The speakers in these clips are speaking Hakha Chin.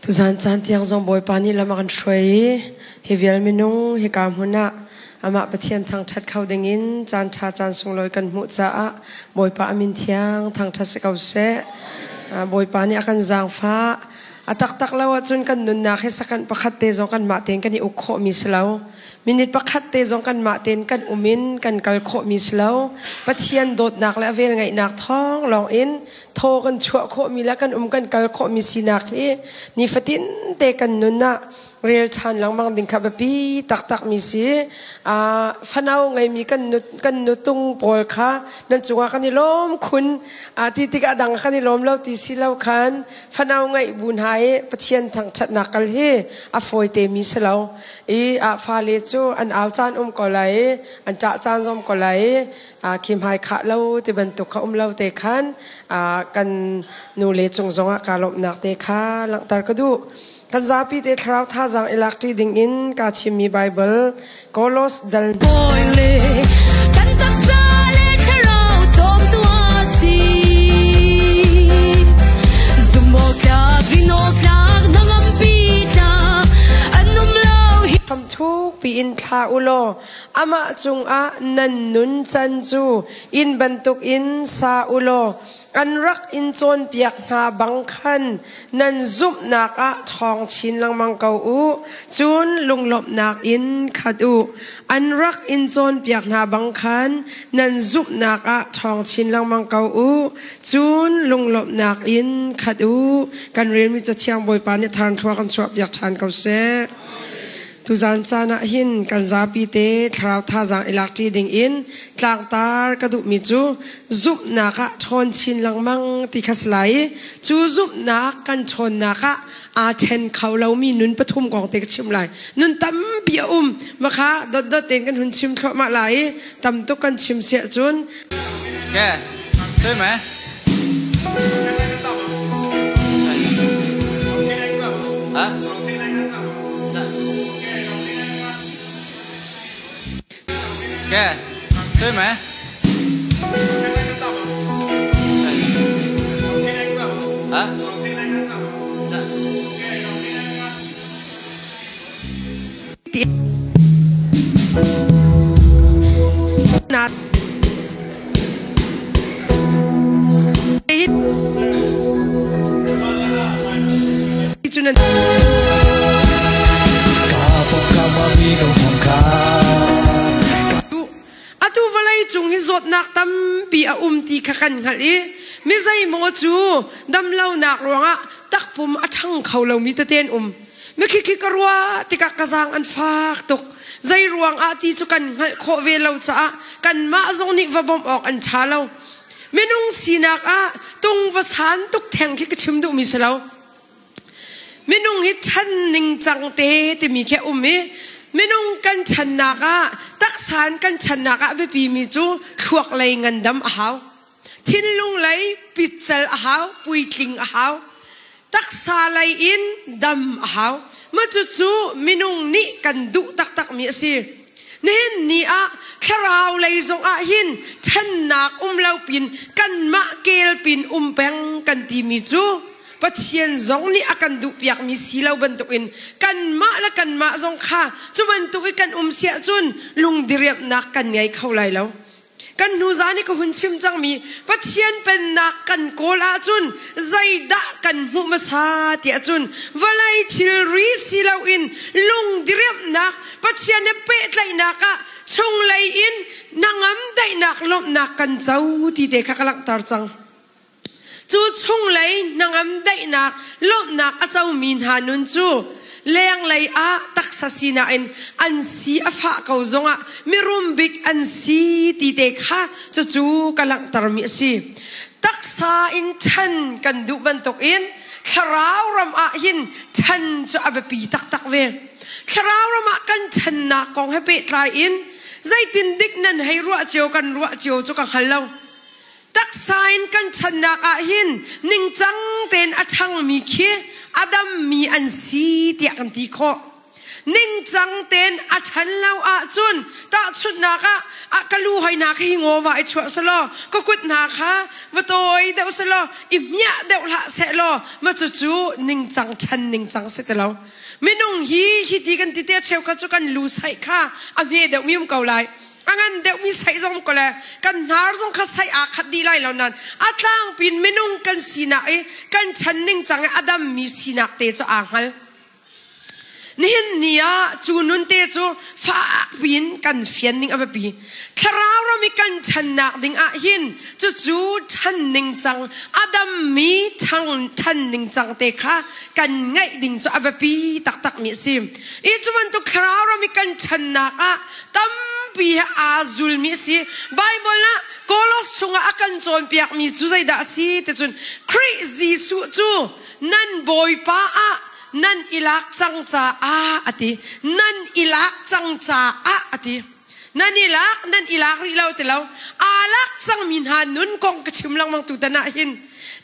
Tuzan caan tiang zong Bawipa nih lam a kan hruai i hi vial minung hika hmun ah amah Pathian thangṭhat kho dingin caan ṭha caan sunglawi kan hmuh caah Bawipa a min thiang thangṭhat si ko seh. Bawipa nih a kan zaangfah. A taktak lo ahcun kan nunnak hi sakanh pakhat te zong kanmah tein kan i uk khawhmi si lo. Minute pakhat te zong kanmah tein kan um in kan kal khawhmi si lo. Pathian dawtnak le a velngeihnak thawng lawng in thaw kan chuah khawhmi le kan um kan kal khawhmi sinak hi nifatin te kan nun ah rel ṭhan lengmang ding kha biapi taktakmi si. Fanau ngeimi kan nu kan nutung pawl kha nan cungah kan i lawm khun. Ti tikah dang kan i lawm lo ti si lo khan fanau ngeih bu hna i Pathian thangṭhatnak kal hi a fawi te mi si lo. I a fale cu an au caan um ko lai i an ṭah caan zong ko lai i khi hmai khah lo ti bantuk kha um lo te khan kan nu le cung zongah kaa lawmhnak te kha langhter ka duh. Kan zapi te thlarau thazaang i lak ṭi ding in kaa chimmi Baibal Kolos dal Bawi le kan taksa le thlarau cawmtu a si. Zumhawktlak, rinawktlak, hnangampi tlak, an um lo hi. Hram thuk piin thla u law amah cungah nan nun can cu inn bantukin sa u law an rak in cawnpiak hna bang khan nan zumhnak ah ṭhawng chin lengmang ko u. Cun lunglawmhnak in khat u. An rak in cawnpiak hna bang khan nan zumhnak ah ṭhawng chin lengmang ko u. Cun lunglawmhnak in khat u. Kan relmi Cathiang Bawipa nih tharn thlua kan chuahpiak ṭhan ko seh. Tuzan caan ah hin kan zapi te thlarau thazaang i lak ṭi ding in tlangtar ka duhmi cu zumhnak ah ṭhawn chin lengmang ti kha si lai i cu zumhnak kan ṭhawnnak ah aa ṭhen kho lomi nun pathum kong te ka chim lai. Nun tampi a um. Makha dotdot tein kan hun chim thluahmah lai i tam tuk kan chim siah cun Ke, soi me? Ha? Ke, soi me? Ha? Atu vawlei cung hi zawtnak tampi a um ti kha kan hngalh i mi zeimaw cu damlonak ruangah takpum a ṭhang kho lomi tete an um. Mikhikhi ka ruah tikah ka zaang an fak tuk. Zei ruang ah ti cu kan hngalh khawh ve lo caah kanmah zong nih va bawmh awk an ṭha lo. Minung sinak ah tung va san tuk theng khi ka chim duhmi si lo. Minung hi ṭhan ningcang te timi khi a um i minung kan ṭhannak ah taksa in kan ṭhannak ah a biapimi cu thluak lei ngandam a hau. Thinlung lei pitcal a hau, puitling a hau. Taksa lei in dam a hau. Mah cucu minung nih kan duh taktakmi a si. Nihin ni ah thlarau lei zong ah hin ṭhennak um lo pin kanmah kel pin um peng kan timi cu Pathian zong nih a kan duhpiakmi si lo bantukin kanmah le kanmah zong kha cu bantuk i kan um siah cun lungdiriamhnak kan ngei kho lai lo. Kan hnu zan i ka hun chim cangmi Pathian pennak kan kawl ahcun zeidah kan hmuh hmasa tiah cun vawlei thilri si loin lungdiriamhnak Pathian he pehtlaihnak ah chunglei in hnangam daihnak lawmhnak kan co ti te kha ka langhter cang. Cu chunglei hnangam daihnak lawmhnak a comi hna nun cu lenglei ah taksa sinak in an si a fah ko zongah mirum bik an si ti te kha cucu ka langhtermi a si. Taksa in ṭhan kan duh bantukin thlarau ram ah hin ṭhan cu a biapi taktak ve. Thlarau ram ah kan ṭhannak kong he pehtlai in zeitin dik nan hei ruah cio kan ruah cio cu ka hngal lo. Taksa in kan ṭhannak ah hin ningcang tein a ṭhangmi khi a dammi an si tiah kan ti khawh. Ningcang tein a ṭhan lo ahcun tahchunhnak ah a ka lu hoi hna kha hi ngaw va i chuah selaw ka kut hna kha va tawi deuh selaw i hmiah deuh hlah sehlaw ma cucu ningcang ṭhan ningcang si ti lo. Minung hi hi ti kan ti te cheukhat cu kan lu saih kha a hme deuhmi um ko lai. A ngan deuhmi saih zong ko le kan hnar zong kha saih aa khat dih lai lo nain a tlangpin minung kan sinak i kan ṭhan ningcang i a dammi sinak te cu aa hngal. Nihin ni ah cu nun te cu fak piin kan fian ning a biapi. Thlarau ram i kan ṭhannak ding ah hin cucu ṭhan ningcang a dammi ṭhang ṭhan ningcang te kha kan ngeih ding cu a biapi taktakmi a si. I cu bantuk thlarau ram i kan ṭhannak ah tampi he aa zulmi a si. Bible ah Kolos chungah a kan cawnpiakmi cu zeidah a si ti cun Khrih Jesuh cu nan Bawipa ah nan i lak cang caah a ti. Nan i lak cang caah a ti. Nan i lak, nan i lak rih lo ti lo. Aa lak cangmi hna nun kong ka chim lengmang tutan ah hin.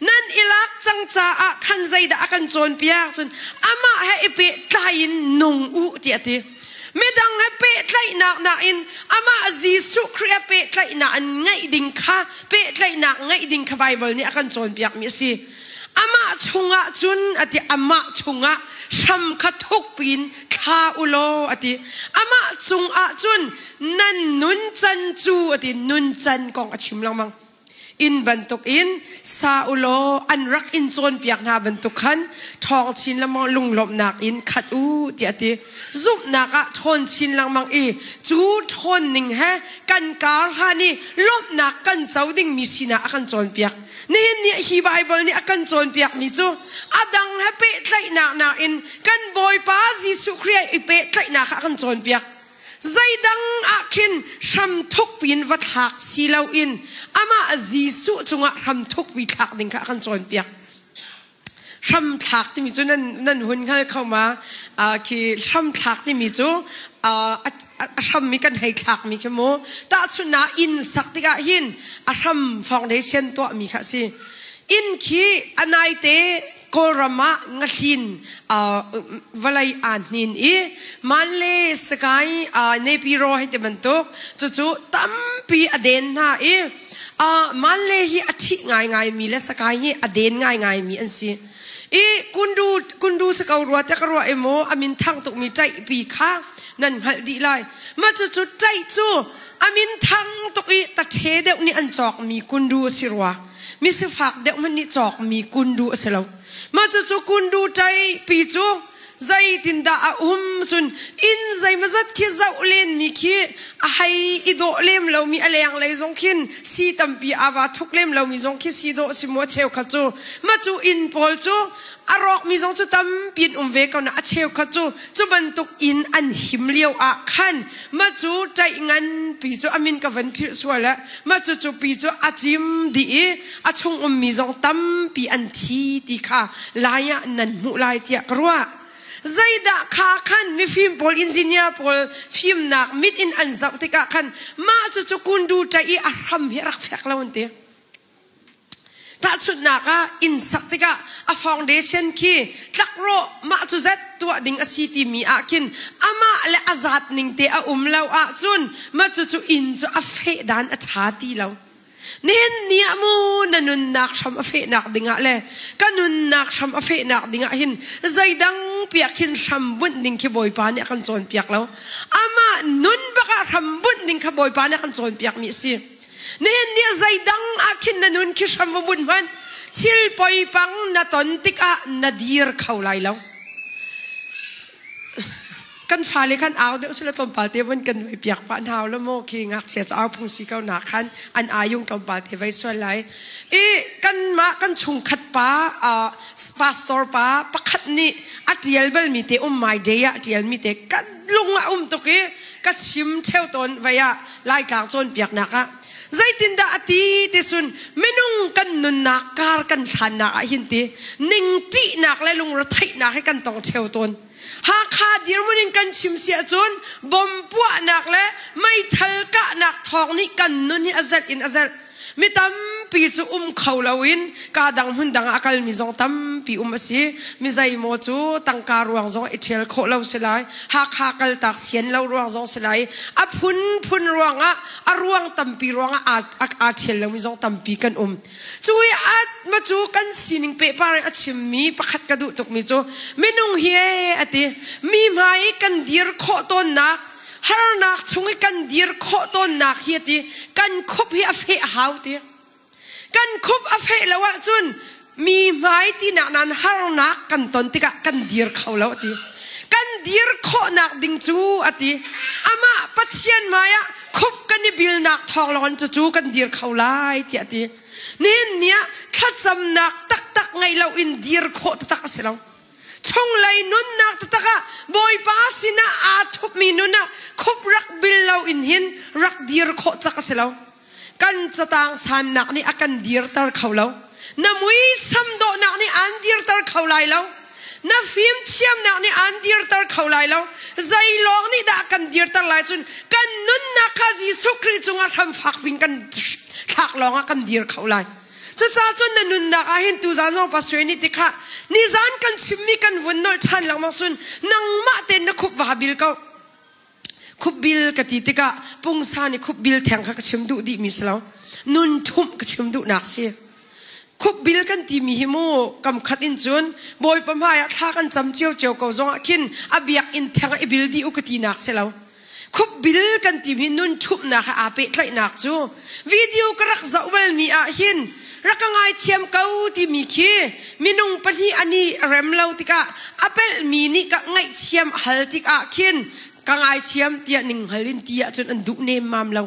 Nan i lak cang caah khan zeidah a kan cawnpiak cun amah he i pehtlai in nung u tiah a ti. Midang he pehtlaihnak nakin amah Jesuh Khrih he pehtlaihnak an ngeih ding kha pehtlaihnak ngeih ding kha Baibal nih a kan cawnpiakmi a si. Amah chungah cun a ti amah chungah hram kha thuk piin thla u law a ti. Amah cungah cun nan nun can cu a ti nun can kong a chim lengmang. Inn bantukin sa u law an rak in cawnpiak hna bantuk khan ṭhawng chin lengmang lunglawmhnak in khat u tiah a ti. Zumhnak ah ṭhawn chin lengmang i cu ṭhawn ning he kan kar hlan i lawmhnak kan co dingmi sinah a kan cawnpiak. Nihin ni hi Baibal nih a kan cawnpiakmi cu a dang he pehtlaihnak nakin kan Bawipa Jesuh Khrih i pehtlaihnak kha a kan cawnpiak. Zeidang ah khin hram thukpi in va thlak si loin amah Jesuh cungah hram thukpi thlak ding kha a kan cawnpiak. Hram thlak timi cu nan nan hun hngal kho ma? Khi hram thlak timi cu a hram i kan hei thlakmi khi mu. Tahchunhnak inn sak tikah hin a hram foundation tuahmi kha a si. Inn khi a naite Kawlram ah ngahlin vawlei aa hnin i Manle Sakae Nepiro hei ti bantuk cucu tampi a den hna i Manle hi a thih ngaingaimi le Sakae hi a den ngaingaimi an si. I kundu kundu si ko rua te ka ruah i maw a min thang tukmi ṭaihpi kha nan hngalh dih lai. Mah cucu ṭaih cu a min thang tuk i taṭhe deuh nih an cawkmi kundu a si rua. Misifak deuh hmanh nih cawkmi kundu a si lo. Mah cucu kundu ṭaipi cu zeitindah a um cun inn zeimawzat khi zoh lenmi khi a hei i dawh lem lomi a lenglei zong khin si tampi aa va thuk lem lomi zong khi si dawh si maw cheukhat cu mah cu inn pawl cu a rawkmi zong cu tampi an um ve ko na a cheukhat cu cu bantuk inn an him lio ah khan mah cu ṭaih nganpi cu a min ka van philh sual ah mah cu cu pi cu a cim dih i a chung ummi zong tampi an thi ti kha lai ah nan hmuh lai tiah ka ruah. Zeidah kha khan mifim pawl engineer pawl fimnak mit in an zoh tikah khan mah cu cu kundu ṭaih i a hram hi a rak fek lo an ti. Tahchunhnak ah inn sak tikah a foundation khi tlakrawh mah cu zet tuah ding a si timi ah khin amah le a zat ning te a um lo ahcun mah cucu inn cu a feh dan a ṭha ti lo. Nihin ni ah mu na nunnak hram a fehnak dingah le ka nunnak hram a fehnak dingah hin zeidang piak hin hram bunh ding khi Bawipa nih a kan cawnpiak lo. Amah nun bak ah hram bunh ding kha Bawipa nih a kan cawnpiakmi a si. Nihin ni zeidang ah khin na nun khi hram va bunh hmanh thil poipang na ton tikah na dir kho lai lo. Kan fale khan au deuh sila tlawmpal te vun kan vai piak pah hna la maw khi ngakchia cu au phung si ko na khan an ayung tlawmpal te vai sual lai. I kanmah kan chungkhat pa pastor pa pakhat nih a tial balmi te um my day ah tialmi te kan lung a um tuk i ka chim theo tawn vai ah Laitlang cawnpiaknak ah zeitindah a ti ti sun minung kan nunnak kar kan hlannak ah hin ti ningṭihnak le lungretheihnak hi kan tong theo tawn. Hakha dirhmun in kan chim si ahcun bom puahnak le meithal kahnak thawng nih kan nun hi a zelh in a zelh. Mi tampi. Tampi cu um kho loin kaa dang hmun dang ah a kalmi zong tampi um a si. Mi zeimaw cu tangka ruang zong i ṭhial khawh lo si lai. Hakha kaltak sian lo ruang zong si lai. A phunphun ruangah, a ruang tampi ruangah aa ṭhial lomi zong tampi kan um. Cu i ma cu kan sining pehpar in a chimmi pakhat ka duh tukmi cu minung hi a ti mi hmai i kan dir khawh tawnnak harnak chung i kan dir khawh tawnnak hi a ti kan khup hi a feh a hau ti kan khup a feh lo ahcun mi hmai tinak nan harnak kan ton tikah kan dir kho lo a ti kan dir khawhnak ding cu a ti amah Pathian hmaiah khup kan i bilnak thawng lawng cucu kan dir kho lai tiah a ti nihin ni ah thlacamnak taktak ngeih lo in dir khawh taktak a si lo chunglei nunnak taktak ah Bawipa sinah aa thupmi nun ah khup rak bil lo in hin rak dir khawh taktak a si lo kan catang sannak nih a kan dirter kho lo na muisam dawhnak nih aan dirter kho lai lo na fimthiamnak nih aan dirter kho lai lo zei lawng nih dah kan dirter lai cun kan nunnak kha Jesuh Khrih cungah hram fak pin kan thlak lawng ah kan dir kho lai cucaah cun na nunnak ah hin tuzan zong pastor nih tikha nizan kan chimmi kan vun nolh ṭhan lengmang sun nangmah tein na khup va bil ko Khupbil ka ti tikah pungsan i khupbil theng kha ka chim duh dihmi si lo. Nun ṭhumh ka chim duhnak si. Khupbil kan timi hi mu kam khat in cun Bawipa hmai ah thla kan cam ciocio ko zongah khin a biakinn theng ah i bil dih u ka tinak si lo. Khupbil kan timi nun ṭhumhnak he aa pehtlaihnak cu video ka rak zoh balmi ah hin rak ka ngaithiam ko timi khi minung pahnih ani rem lo tikah a pelhmi nih ka ngaihthiam a hal tikah khin ka ngaithiam tiah ninghngal in ti ahcun an duh nemmam lo.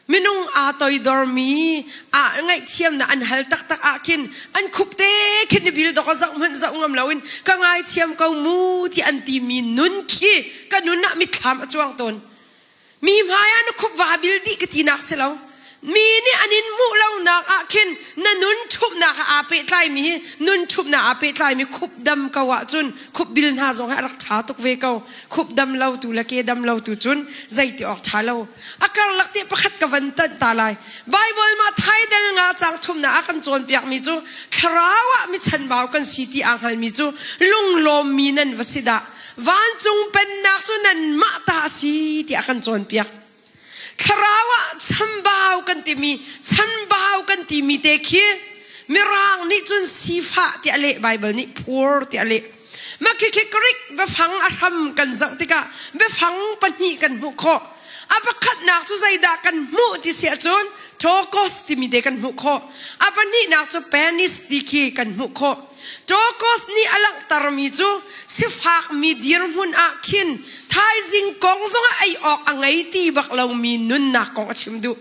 Minung aa toidormi a ngaihthiamnak an hal taktak ah khin an khup te khin ni bil dok a zoh hmanh zoh ngam loin ka ngaithiam ko mu ti an timi nun khi ka nun ah mitthlam a cuang tawn. Mi hmai ah na khup va bil dih ka tinak si lo. Mi nih an in hmuh lonak ah khin na nun ṭhumhnak ah aa pehtlaimi hi nun ṭhumhnak aa pehtlaimi khup dam ko ahcun khup bil hna zong hi a rak ṭha tuk ve ko. Khup dam lo tu le ke dam lo tu cun zeiti awk ṭha lo. A karlak te pakhat ka van tanh ta lai. Bible ma thaidel nga cang thumnak ah kan cawnpiakmi cu thlarau ah mi chanbau kan si ti aa hngalmi cu lunglawmmi nan va si dah. Vancung pennak cu nanmah ta a si tiah kan cawnpiak. Thlarau ah chambau kan timi, chanbau kan timi te khi Mirang nih cun sifah tiah leh Bible nih poor tiah leh. Mah khi Greek biafang a hram kan zoh tikah biafang pahnih kan hmuh khawh. A pakhatnak cu zeidah kan hmuh ti si ahcun tokos timi te kan hmuh khawh. A pahnihnak cu penis ti khi kan hmuh khawh. Tokos nih a langhtermi cu sifakmi dirhmun ah khin thaizing kong zongah ei awk a ngei ti bak lomi nunnak kong a chim duh.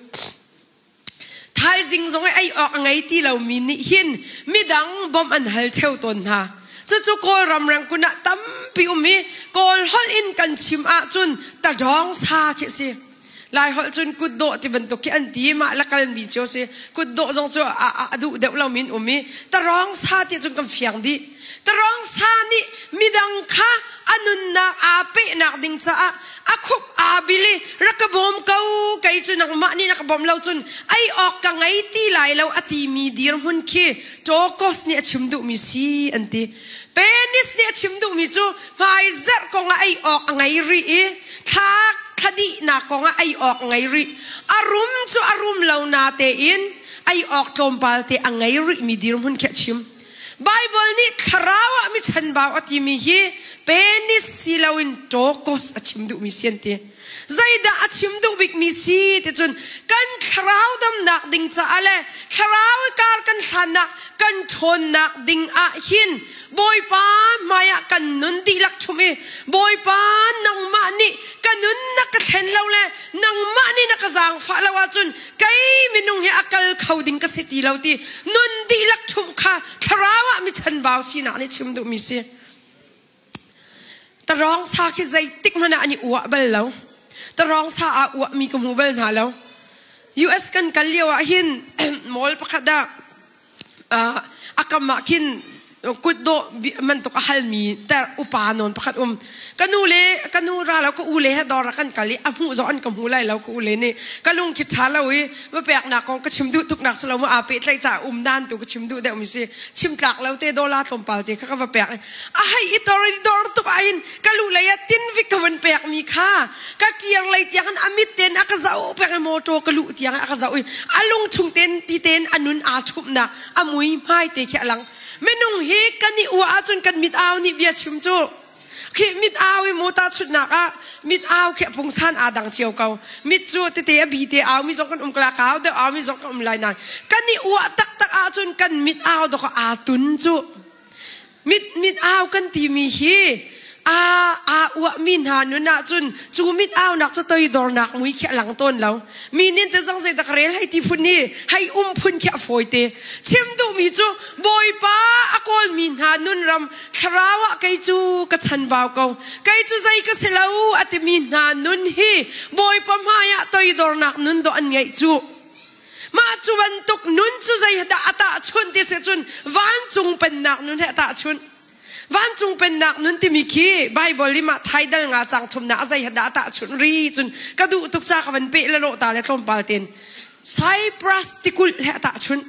Thaizing zong ei awk a ngei ti lomi nih hin midang bawmh an hal ṭheo tawn hna. Cucu Kawlram rengkun ah tampi um i Kawl holh in kan chim ahcun tadawng sa khi a si. Lai holh cun kutdawh ti bantuk khi an ti mah la kalmi cio si. Kutdawh zong cu a duh deuh lomi an um i tarawng sa ti cun kan fiang dih. Tarawng sa nih midang kha a nunnak aa pehnak ding caah a khup aa bil i rak ka bawm ko kei cu nangmah nih na ka bawm lo cun ei awk ka ngei ti lai lo a timi dirhmun khi Tokos nih a chim duhmi si an ti. Penis nih a chim duhmi cu hmaizarh kong ah ei awk a ngei rih i thla thladihnak kong ah ei awk a ngei rih. A rum cu a rum lo na tein ei awk tlawmpal te a ngei rihmi dirhmun khi a chim. Bible nih thlarau ah mi chanbau a timi hi penis si loin tokos a chim duhmi si an ti. Zeidah a chim duh bikmi si ti cun kan thlarau damnak ding caah le thlarau i kar kan hlannak kan ṭhawnnak ding ah hin Bawipa hmaiah kan nun dihlak chum i Bawipa nangmah nih ka nun na ka thlen lo le nangmah nih na ka zaangfah lo ahcun kei minung hi a kal kho ding ka si ti lo ti nun dihlak chumh kha thlarau ah mi chanbau sinak nih chim duhmi si. Tarawng sa khi zeitik hmanh ah an i uah bal lo. Tarawng sa aa uahmi ka hmu bal hna lo. US kan kal lio ah hin mall pakhat ah a kam ah khin Kutdawh bantuk a halmi ter upa nawn pakhat um. Ka nu le ka nu ra lo ka u le he dawr ah kan kal i a hmuh zong an ka hmu lai lo ka u le nih. Ka lung khi ṭha lo i va peknak kong ka chim duh tuk nak si lo mu aa pehtlaih caah um dan tu ka chim duh deuh mi si. Chim tlak lo te dawla tlawmpal te kha ka va pek i a hei i tor i dawr tuk ahhin ka lu lei ah tinvik ka vun pek mi kha ka kir lei tiang in a mit ten a ka zoh pek i motor ka luh tiang a ka zoh i a lung chung ten ti ten a nun aa chumhnak a mui hmai te khi a lang. Minung hi kan i uah ahcun kan mit au nih bia chim cu. Khi mit au i mu tahchunhnak ah mit au khi a pungsan aa dang cio ko. Mit cu tete a bi te au mi zong kan um kala kau deuh au mi zong kan um lai nain kan i uah taktak ahcun kan mit au dok aa tun cu. Mit mit au kan timi hi aa aa uahmi hna nun ahcun cu mit aunak cu toidornak mui khi a lang tawn lo. Mi nin te zong zeidah ka rel hei ti phun hi hei um phun khi a fawi te. Chim duhmi cu Bawipa a kawlmi hna nunram thlarau ah kei cu ka chanbau ko. Kei cu zei ka si lo a timi hna nun hi Bawipa hmai ah toidornak nun dawh an ngeih cu. Mah cu bantuk nun cu zei dah a tahchunh ti si cun vancung pennak nun he a tahchunh. Vancung pennak nun timi khi Bible i mah thaidal nga cang thumnak a zei dah a tahchunh ri cun ka duh tuk ca ka van peh le lawh ta le tlawmpal ten. Cyprus tikulh he a tahchunh.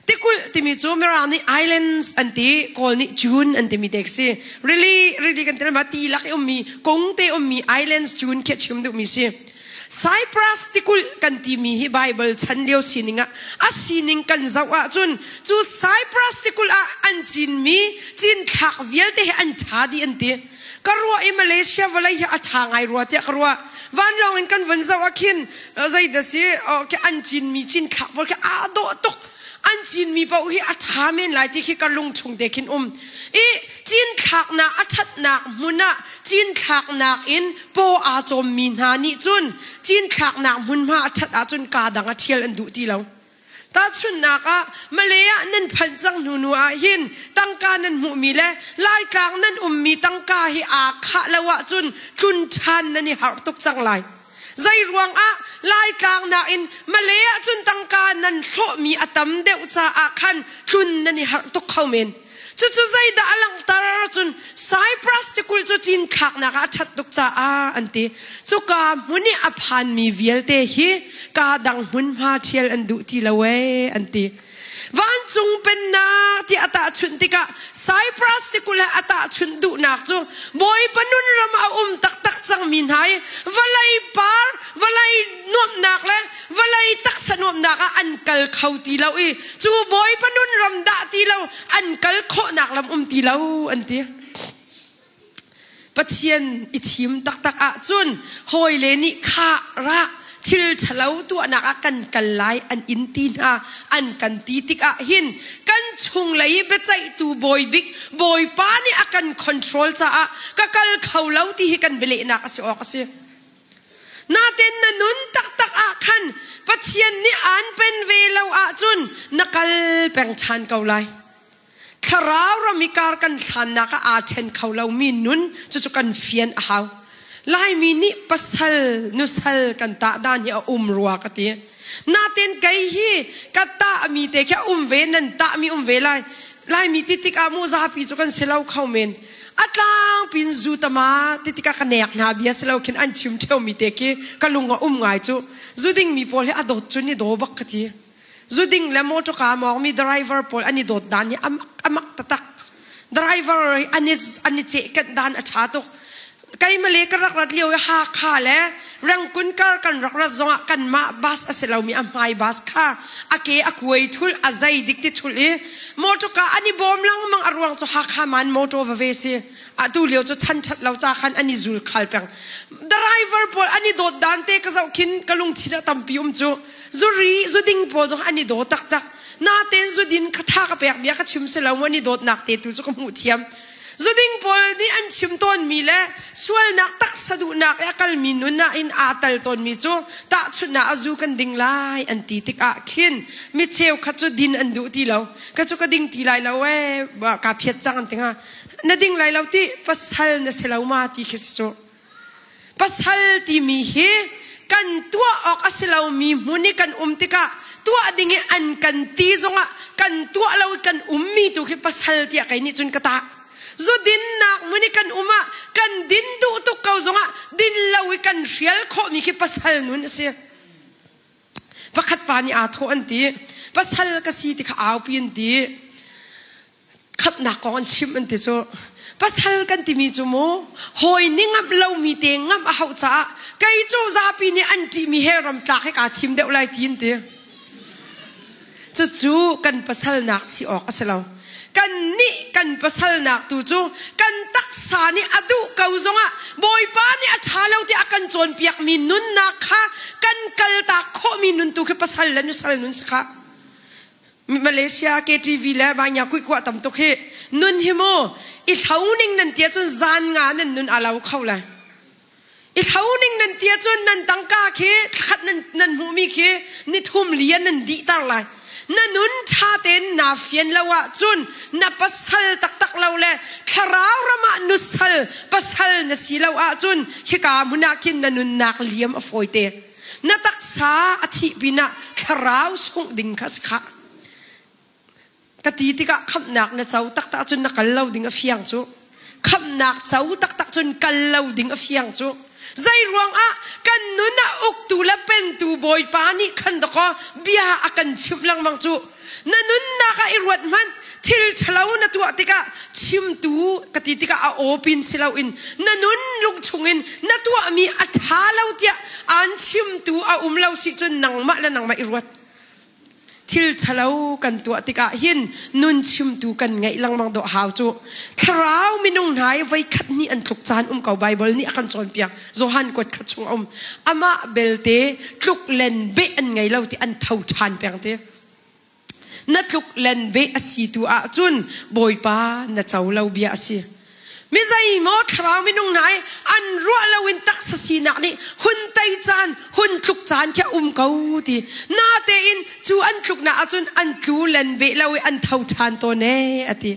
Tikulh timi cu Mirang nih islands an ti, Kawl nih June an timi te si. Rili, rili kan ti ma ti lak i ummi, kung te ummi islands June khi a chim duhmi si. Cyprus tikulh kan timi hi Bible chan lio sining ah a sining kan zoh ahcun cu Cyprus tikulh ah an cinmi cinthlak vialte hi an ṭha dih an ti. Ka ruah i Malaysia vawlei hi a ṭha ngai rua tiah ka ruah. Vanlawng in kan vun zoh ah khin zei dah si an cinmi cinthlak pawl khi aa dawh tuk. An cinmi paoh hi a ṭha men lai ti khi ka lung chung te khin um. I cinthlaknak a ṭhatnak hmun ah cinthlaknak in paw aa cawmmi hna nih cun cinthlaknak hmunhma a ṭhat ahcun kaa dang a ṭhial an duh ti lo. Tahchunhnak ah Malay ah nan phanh cang hnu hnu ah hin tangka nan hmuhmi le Laitlang nan ummi tangka hi aa khah lo ahcun tlun ṭhan nan i harh tuk cang lai. Zei ruangah Laitlang nakin Malay ah cun tangka nan hlawhmi a tam deuh caah khan tlun nan i harh tuk kho men. Cucu zeidah a langhter cun Cyprus tikulh cu cinthlaknak ah a ṭhat tuk caah an ti. Cuka hmun i a phanmi vialte hi kaa dang hmunhma ṭhial an duh ti lo ee an ti. Vancung pennak ti a tahchunh tikah Cyprus tikulh he a tahchunh duhnak cu Bawipa nun ram a um taktak cangmi hna i vawlei par, vawlei nuamhnak le vawlei taksa nuamhnak ah an kal kho ti lo i cu Bawipa nun ram dah ti lo an kal khawhnak lam um ti lo an ti. Pathian i thim taktak ahcun hawile nih khah rah thil ṭhalo tuahnak ah kan kal lai an in ti hna an kan ti tikah hin kan chunglei i biaceihtu bawi bik Bawipa nih a kan control caah ka kal kho lo ti hi kan bialehnak a si awk a si. Natin na nun taktak ah khan Pathian nih aan pen ve lo ahcun na kal peng ṭhan ko lai. Thlarau ram i kar kan hlannak ah aa ṭhen kho lomi nun cucu kan fian a hau. Laimi nih pasal nusal kan tah dan hi a um rua ka ti. Natin kei hi ka tahmi te khi a um ve nan tahmi um ve lai. Laimi ti tikah mu zapi cu kan si lo kho men. A tlangpin zu tama ti tikah ka nek hna bia si lo khin an chim ṭheomi te khi ka lung a um ngai cu. Zu dingmi pawl hi a dawt cu ni daw bak ka ti. Zuding le motorka mawngmi driver pawl an i dawt dan hi amak amak taktak. Driver an i an i cehkenh dan a ṭha tuk. Keimah le ka rak rat lio i Hakha le Rengkun kar kan rak rat zongah kanmah bus a si lomi a hmai bus kha a ke a kuai thul a zei dik ti thul i motorka an i bawm lengmang a ruang cu Hakha man motor va ve si. Atu lio cu chan ṭhat lo ca khan an i zul khal peng. Driver pawl an i dawt dan te ka zoh khin ka lungthin ah tampi um cu. Zuri zuding pawl zong an i daw taktak. Natein zudin kha tha ka pek bia ka chim si lo mu an i dawtnak te tu cu ka hmuh thiam. Zuding pawl nih an chim tawnmi le sualnak taksa duhnak i a kalmi nun ah in aa tal tawnmi cu tahchunhnak ah zu kan ding lai an ti tikah khin mi cheukhat cu din an duh ti lo. Ka cu ka ding ti lai lo ee kaa phiat cang an ti hnga. Na ding lai lo ti pasal na si lo ma ti khi si cu. Pasal timi hi kan tuah awk a si lomi hmun i kan um tikah tuah ding i an kan ti zongah kan tuah lo i kan ummi tu khi pasal tiah kei nih cun ka tah. Zu dinnak hmun i kan um ah kan din duh tuk ko zongah din lo i kan hrial khawhmi khi pasal nun a si. Pakhat pa nih aa thawh an ti. Pasal ka si ti kha aupi an ti. Khamhnak kong an chimh an ti cu. Pasal kan timi cu mu hawi nih ngamh lomi te ngamh a hauh caah kei cu zapi nih an ṭihmi hell ram tlak hi kaa thim deuh lai ti an ti. Cucu kan pasalnak si awk a si lo. Kan nih kan pasalnak tu cu kan taksa nih a duh ko zongah Bawipa nih a ṭha lo tiah a kan cawnpiakmi nunnak kha kan kaltak khawhmi nun tu khi pasal le nusal nun si khah. Malaysia KTV le Vanya kuihkuah tam tuk hi nun hi mu i hlo ning nan tia cun zan nga nan nun a lo kho lai. I hlo ning nan tia cun nan tangka khi thlakhat nan, nan hmuhmi khi nithum lian nan dihter lai. Na nun ṭha tein naa fian lo ahcun na pasal taktak lo le thlarau ram ah nusal pasal na si lo ahcun khika hmun ah khin na nunnak liam a fawi te. Na taksa a thih pinah thlarau sungh ding kha si khah. Ka ti tikah khamhnak na co taktak cun na kal lo ding a fiang cu. Khamhnak co taktak cun kal lo ding a fiang cu. Zei ruangah kan nun ah uktu le pentu Bawipa nih khan dakaw bia a kan chimh lengmang cu. Na nunnak ah i ruat hmanh thil ṭhalo na tuah tikah chimtu ka ti tikah a aw pin si loin na nun lung chungin na tuahmi a ṭha lo tiah aan chimtu a um lo si cun nangmah le nangmah i ruat. Thil ṭhalo kan tuah tikah hin nun chimtu kan ngeih lengmang dawh hau cu. Thlarau minung hna i voikhat hnih an tluk caan um ko Baibal nih a kan cawnpiak. Johan kuat khat chung a um. Amah belte tluk len beh an ngei lo ti an tho ṭhan peng ti. Na tluk len beh a si tu ahcun Bawipa na co lo bia a si. Mi zeimaw thlarau minung hna i an ruah loin taksa sinak nih hun tei caan, hun tluk caan khi a um ko ti. Natein cu an tluknak ahcun an tlu len beh lo i an tho ṭhan tawn ee a ti.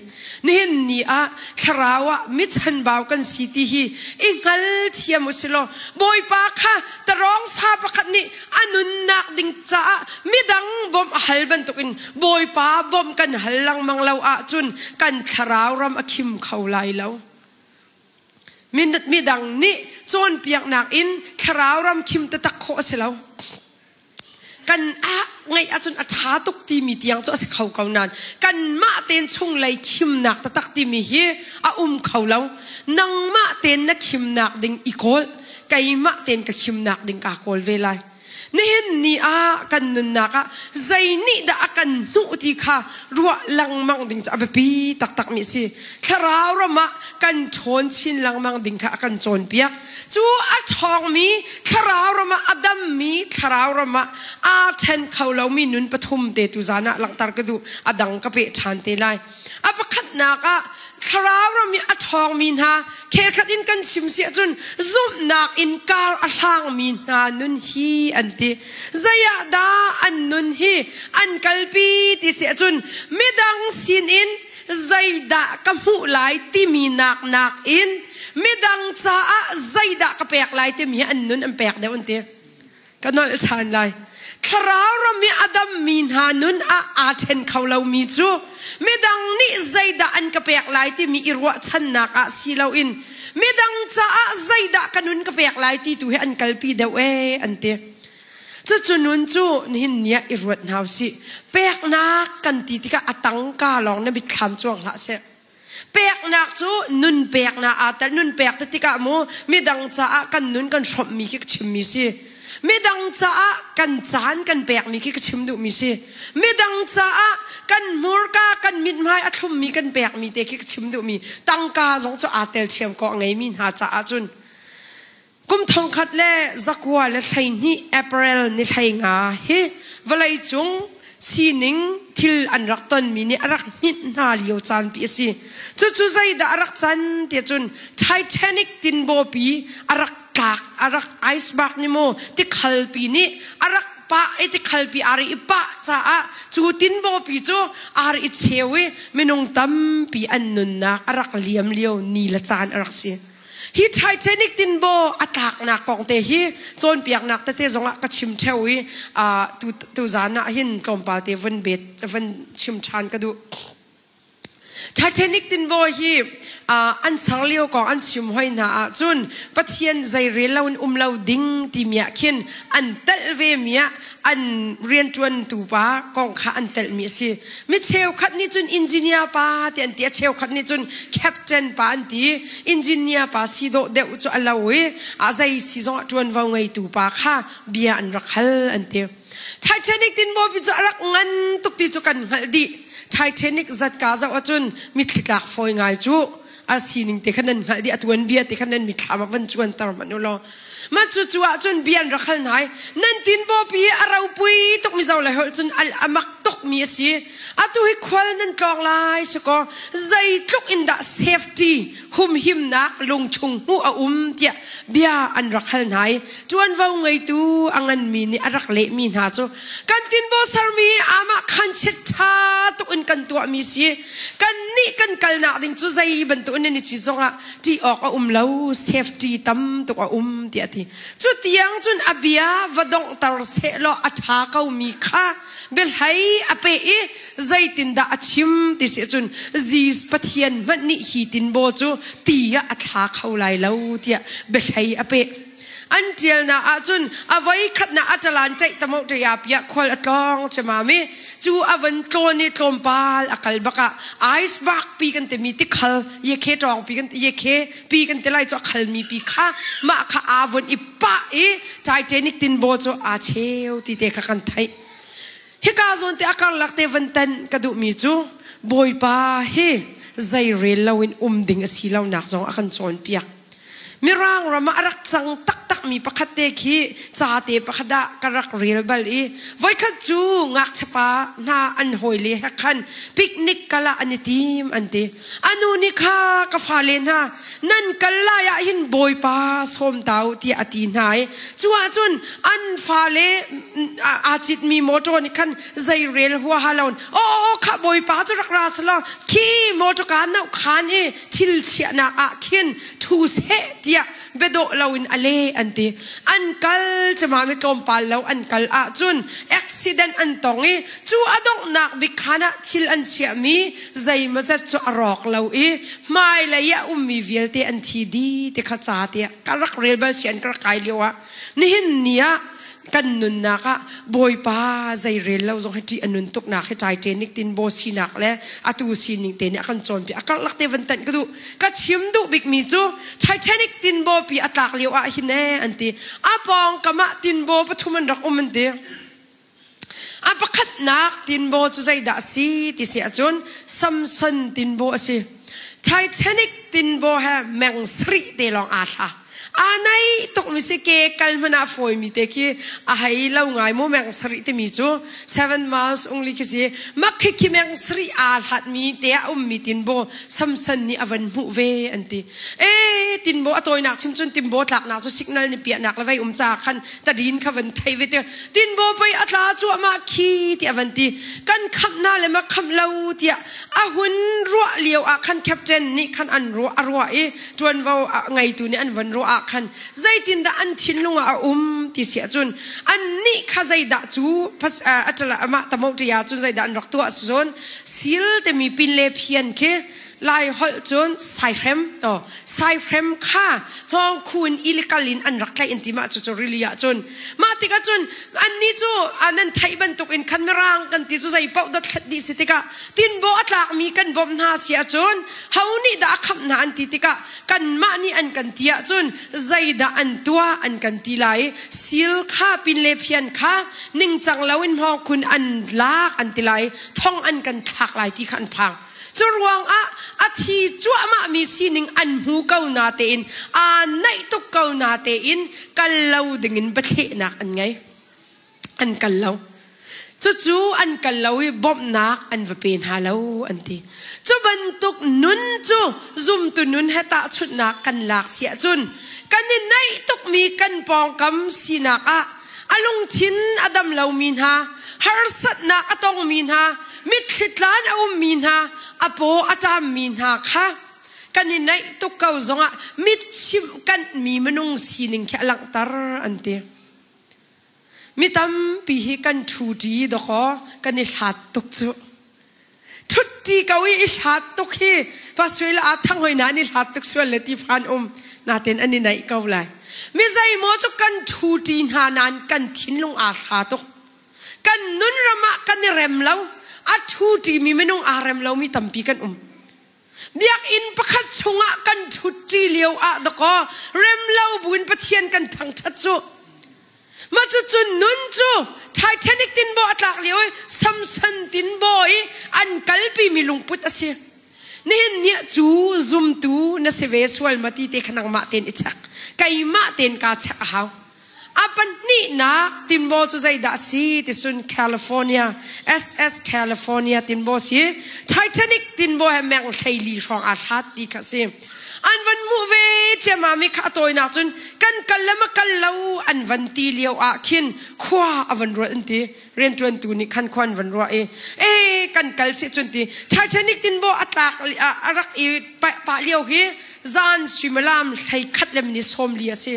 Nihin ni ah thlarau ah mi chanbau kan si ti hi i hngal thiam u si law Bawipa kha tarawng sa pakhat nih a nunnak ding caah midang bawmh a hal bantukin Bawipa bawmh kan hal lengmang lo ahcun kan thlarau ram a khim kho lai lo. Midang nih cawnpiaknak in thlarau ram khim taktak khawh a si lo. Kan a ngeih ahcun a ṭha tuk timi tiang cu a si kho ko nain kanmah tein chunglei khimnak taktak timi hi a um kho lo. Nangmah tein na khimnak ding i kawl, keimah tein ka khimnak ding kaa kawl ve lai. Nihin ni ah kan nunnak ah zei nih dah a kan hnuh ti kha ruah lengmang ding cu a biapi taktakmi a si. Thlarau ram ah kan ṭhawn chin lengmang ding kha a kan cawnpiak. Cu a ṭhawngmi thlarau ram ah a dammi thlarau ram ah aa ṭhen kho lomi nun pathum te tu zan ah langhter ka duh. A dang ka peh ṭhan te lai. A pakhatnak ah thlarau ram i a ṭhawngmi hna khelkhat in kan chim si ahcun zumhnak in kar a hlangmi hna nun hi an ti. Zei ah dah an nun hi an kalpi ti si ahcun midang sinin zeidah ka hmuh lai timi nak nakin midang caah zeidah ka pek lai timi hi an nun an pek deuh an ti. Ka nolh ṭhan lai. Thlarau ram i a dammi hna nun ah aa ṭhen kho lomi cu midang nih zeidah an ka pek lai timi i ruahchannak ah si loin midang caah zeidah ka nun ka pek lai ti tu hi an kalpi deuh ee an ti. Cucu nun cu nihin ni ah i ruat hna usih. Peknak kan ti tikah a tangka lawng na mitthlam cuang hlah seh. Peknak cu nun peknak aa tel. Nun pek te tikah mu midang caah kan nun kan hrawmhmi khi ka chimmi si. Midang caah kan caan kan pekmi khi ka chim duhmi si. Midang caah kan hmurka kan mithmai a thlummi kan pekmi te khi ka chim duhmi. Tangka zong cu aa tel thiam ko a ngeimi hna caah cun. Kum 1912 April ni 15 hi vawleicung sining thil an rak tonmi nih a rak hninh hna lio caan pi a si. Cucu zeidah a rak can tiah cun Titanic tinbawpi a rak tlak, a rak iceberg nih maw tikhalpi nih a rak pah i tikhalpi aa ri i pah caah cu tinbawpi cu aa ri i cheu i minung tampi an nunnak a rak liam lio ni le caan a rak si. Hi Titanic tinbaw a tlaknak kong te hi cawnpiaknak tete zongah ka chim theo i tu tu zan ah hin tlawmpal te vun bet vun chim ṭhan ka duh. Titanic tinbaw hi an ser lio kong an chim hoi hna ahcun Pathian zei rel lo in um lo ding timi ah khin an telh ve mi ah an rianṭuantu pa kong kha an telhmi a si. Mi cheukhat nih cun engineer pa ti an ti, a cheukhat nih cun captain pa an ti. Engineer pa si dawh deuh cu a lo i a zei si zongah ṭuanvo ngeitu pa kha bia an rak hal an ti. Titanic tinbaw pi cu a rak ngan tuk ti cu kan hngalh dih. Titanic zatka zoh ahcun mitthli tlak fawi ngai cu a sining te kha nan hngalh dih a tuanbia te kha nan mitthlam ah van cuanter hmanh u law mah cu cu ahcun bia an rak hal hna i nan tinbaw pi hi a ropui tuk mizo lai holh cun a mak tuk mi a si atu hi khual nan tlawng lai si kaw zeitluk in dah safety humhimnak lungchung hmuh a um tiah bia an rak hal hna i ṭuanvo ngeitu a nganmi nih a rak lehmi hna cu kan tinbaw sermi amah khan chiat ṭha tuk in kan tuahmi si Kannih kan kalnak ding cu zei bantuk in nan i cit zongah ṭih awk a um lo, safety tam tuk a um tiah a ti. Cu tiang cun a bia va donghter sehlaw a ṭha komi kha biahlei a peh i zeitindah a chim ti si ahcun Jesus Pathian hmanh nih hi tinbaw cu ti ah a thla kho lai lo tiah biahlei a peh. An ṭialnak ahcun a voi khatnak a ṭalan ṭaih tamoh ṭaya piah khual a tlawng cemam i cu a van tlawn i tlawmpal a kal bak ah iceberg pi kan timi tikhal yekhe ṭawng pi kan yekhe pi kan ti lai cu a khalmi pi kha mah kha aa von i pah i Titanic tinbaw cu aa cheu ti te kha kan theih. Hika zawn te a karlak te van tan ka duhmi cu Bawipa hi zei rel loin um ding a si lonak zong a kan cawnpiak. Mirang ram ah a rak cang taktakmi pakhat te khi ca te pakhat ah ka rak rel bal i voikhat cu ngakchiapa hna an hawile he khan picnic kal ah an i tim an ti. Anu nih kha ka fale hna nan kal lai ah hin Bawipa sawm ta u tiah a ti hna i cu ahcun an fale aa citmi motor nih khan zei rel huaha loin aw aw kha Bawipa cu rak ra selaw khi motor ka noh khan i thil chiahnak ah khin ṭhu seh tiah biadawh loin a le an ti. An kal cama mi tlawmpal lo an kal ahcun accident an tong i cu a donghnak bik khan ah thil an chiahmi zeimawzat cu a rawk lo i hmailei ah ummi vialte an thi dih ti kha ca tiah ka rak rel bal si an ka rak kai lio ah nihin ni ah kan nunnak ah Bawipa zei rel lo zong hi ṭih a nun tuknak hi Titanic tinbaw sinak le atu sining te nih a kan cawnpiak a karlak te van tanh ka duh ka chim duh bikmi cu Titanic tinbaw pi a tlak lio ah hin ee an ti a pawngkam ah tinbaw pathum an rak um an ti a pakhatnak tinbaw cu zeidah a si ti si ahcun Samson tinbaw a si Titanic tinbaw he meng sarih te lawng aa thla A naih tukmi si ke kal hmanh ah fawimi te khi a hei lo ngai mu meng sarih timi cu seven miles ungli khi si mak khi khi meng sarih aa hlatmi te ah ummi tinbaw Samson nih a van hmuh ve an ti e tinbaw a tawinak chim cun tinbaw tlaknak cu signal ni piahnak le vei um ca khan tadin kha van thei ve te tinbaw pei a tla cuahmah khi ti a van ti kan khamh na le ma khamh lo tiah a hun ruah lio ah khan captain nih khan an ruah a ruah i ṭuanvo ngeitu nih an von ruah ah khan zeitindah an thinlung ah a um ti si ahcun annih kha zeidah cu amah tamoṭia cun zeidah an rak tuah si cun sil timi pin le phian khi lai holh cun saihrem oh saihrem kha hngawng in illegal in an rak tlaih an ti mah cu cu rili ah cun mah tikah cun annih cu nan theih bantuk in khan mirang kan ti cu zei paoh dothlat dih si tikah tinbaw a tlakmi kan bawmh hna si ahcun ho nih dah a khamh hna an ti tikah kanmah nih an kan ti ahcun zeidah an tuah an kan ti lai sil kha pin le phian kha ningcang loin hmawngkhun an lak an ti lai thong an kan thlak lai ti kha an phang cu ruangah a thi cuahmah mi sining an hmu ko na tein aa naih tuk ko na tein kal lo dingin biathlehnak an ngei an kal lo. Cucu an kal lo i bawmhnak an va pe hna lo an ti. Cu bantuk nun cu zumtu nun he tahchunhnak kan lak si ahcun kan i naih tukmi kan pawngkam sinak ah a lungthin a dam lomi hna, harsatnak a tongmi hna, mitthli tlan a ummi hna, a paw a ṭammi hna kha. Kan i naih tuk ko zongah mit chimh kanh mi minung sining khi a langhter an ti. Mi tampi hi kan ṭhuṭi dawkaw kan i hlat tuk cu. Ṭhutṭi ko i i hlat tuk hi pasue le aa thang hoi na an i hlat tuk sual le ti phan um natin an i naih ko lai. Mi zeimaw cu kan ṭhuṭi hna nain kan thinlung aa hla tuk. Kan nun ram ah kan i rem lo. A ṭhuṭi mi minung aa rem lomi tampi kan um. Biakinn pakhat chungah kan ṭhutṭi lio ah dakaw rem lo buin Pathian kan thangṭhat cu. Mah cucu nun cu Titanic tinbaw a tlak lio i Samson tinbaw i an kalpimi lungput a si. Nihin ni cu zumtu na si ve sual ma ti te kha nangmah tein i check. Keimah tein kaa check a hau. A pahnihnak tinbaw cu zeidah a si ti cun California, SS California tinbaw si. Titanic tinbaw he meng 14 hrawng aa hlat ti kha a si. An van hmuh ve ciammam i kha a tawinak cun kan kal le ma kal lo an van ti lio ah khin khua a van ruat an ti. Rianṭuantu nih khan khua an van ruah i e kan kal si cun ti Titanic tinbaw a tlak a rak i pah lio hi zan suimilam 11 le minute 40 a si.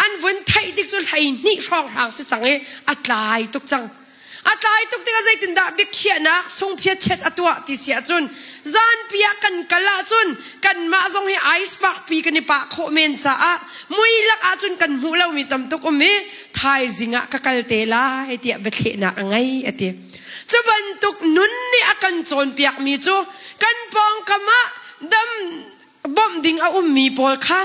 An vun theih tik cu 12 hrawnghrang si cang i a tlai tuk cang. A tlai tuk tikah zeitindah biakhiahnak sungphiat chiat a tuah ti si ahcun zanpi ah kan kal ahcun kanmah zong hi iceberg pi kan i pah khawh men caah mui lak ahcun kan hmuh lomi tam tuk um i thaizing ah ka kal te lai tiah biathlehnak a ngei a ti. Cu bantuk nun nih a kan cawnpiakmi cu kan pawngkam ah dam bawmh ding a ummi pawl kha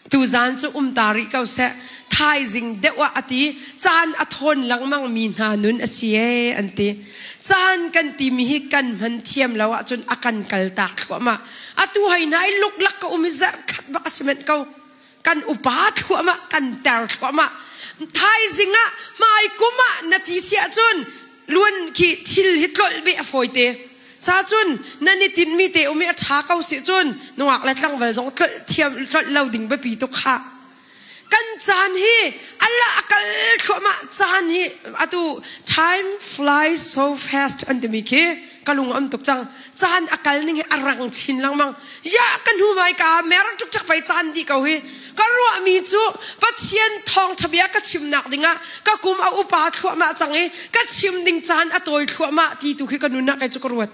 Tuzaan cu um ta rih ko seh. Thaizing deuh ah a ti. Caan a thawn lengmang mi hna nun a si ee an ti. Caan kan timi hi kan hman thiam lo ahcun a kan kaltak thluahmah. Atu hei hna i luklak ka um i zarh khat bak a si manh ko. Kan upa thluahmah, kan ter thluahmah. Thaizing ah hmaikum ah na ti si ahcun luan khi thil hi tlolh beh a fawite. Sa cun nan i tinhmi te um i a ṭha ko si cun nungak le tlangval zong tlolh thiam tlolh lo ding biapi tuk khah. Kan caan hi ala a kal thluahmah caan hi atu time flies so fast an timi khi ka lung am tuk cang. Caan a kal ning hi a rang chin lengmang. Ya kan hnu mai ka mer tuk ṭak pei caan dih ko hi. Ka ruahmi cu Pathian thawngṭha bia ka chimnak dingah ka kum a upa thluahmah cang i ka chim ding caan a tawi thluahmah ti tu khi ka nunnak kei cu ka ruat.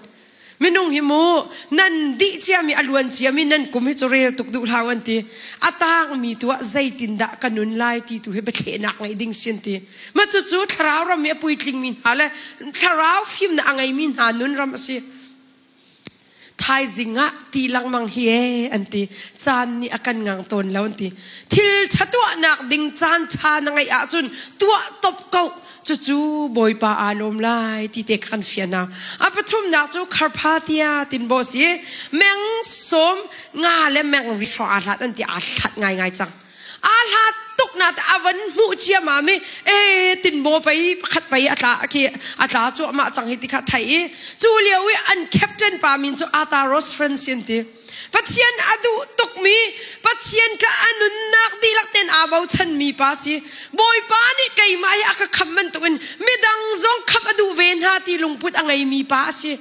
Minung hi mu nan dih ciami a luan ciami nan kum hi cu rel tuk duh hlah an ti. A taangmi tu ah zeitindah ka nun lai ti tu hi biathlehnak ngeih ding si an ti. Ma cucu thlarau ram i a puitlingmi hna le thlarau fimnak a ngeimi hna nun ram a si. Thaizing ah ti lengmang hi ee an ti. Caan nih a kan ngang tawn lo an ti. Thil ṭha tuahnak ding caan ṭha na ngeih ahcun tuah top ko. Cucu Bawipa aa lawm lai ti te khan fian hau. A pathumnak cu Carpathia tinbaw si. Meng 50 le meng ri hrawng aa hlat an ti aa hlat ngaingai cang. Aa hlat tuk na te a van hmuh ciamam i e tinbaw pei pakhat pei a tla khi a tla cuahmah cang hi ti kha thei i cu lio i an captain pa min cu Ata Rosfrans an ti. Pathian a duh tukmi Pathian kha a nunnak dihlak tein aa bochanmi pa si. Bawipa nih keimah hi a ka khamh bantukin midang zong khamh a duh ve hna ti lungput a ngeimi pa a si.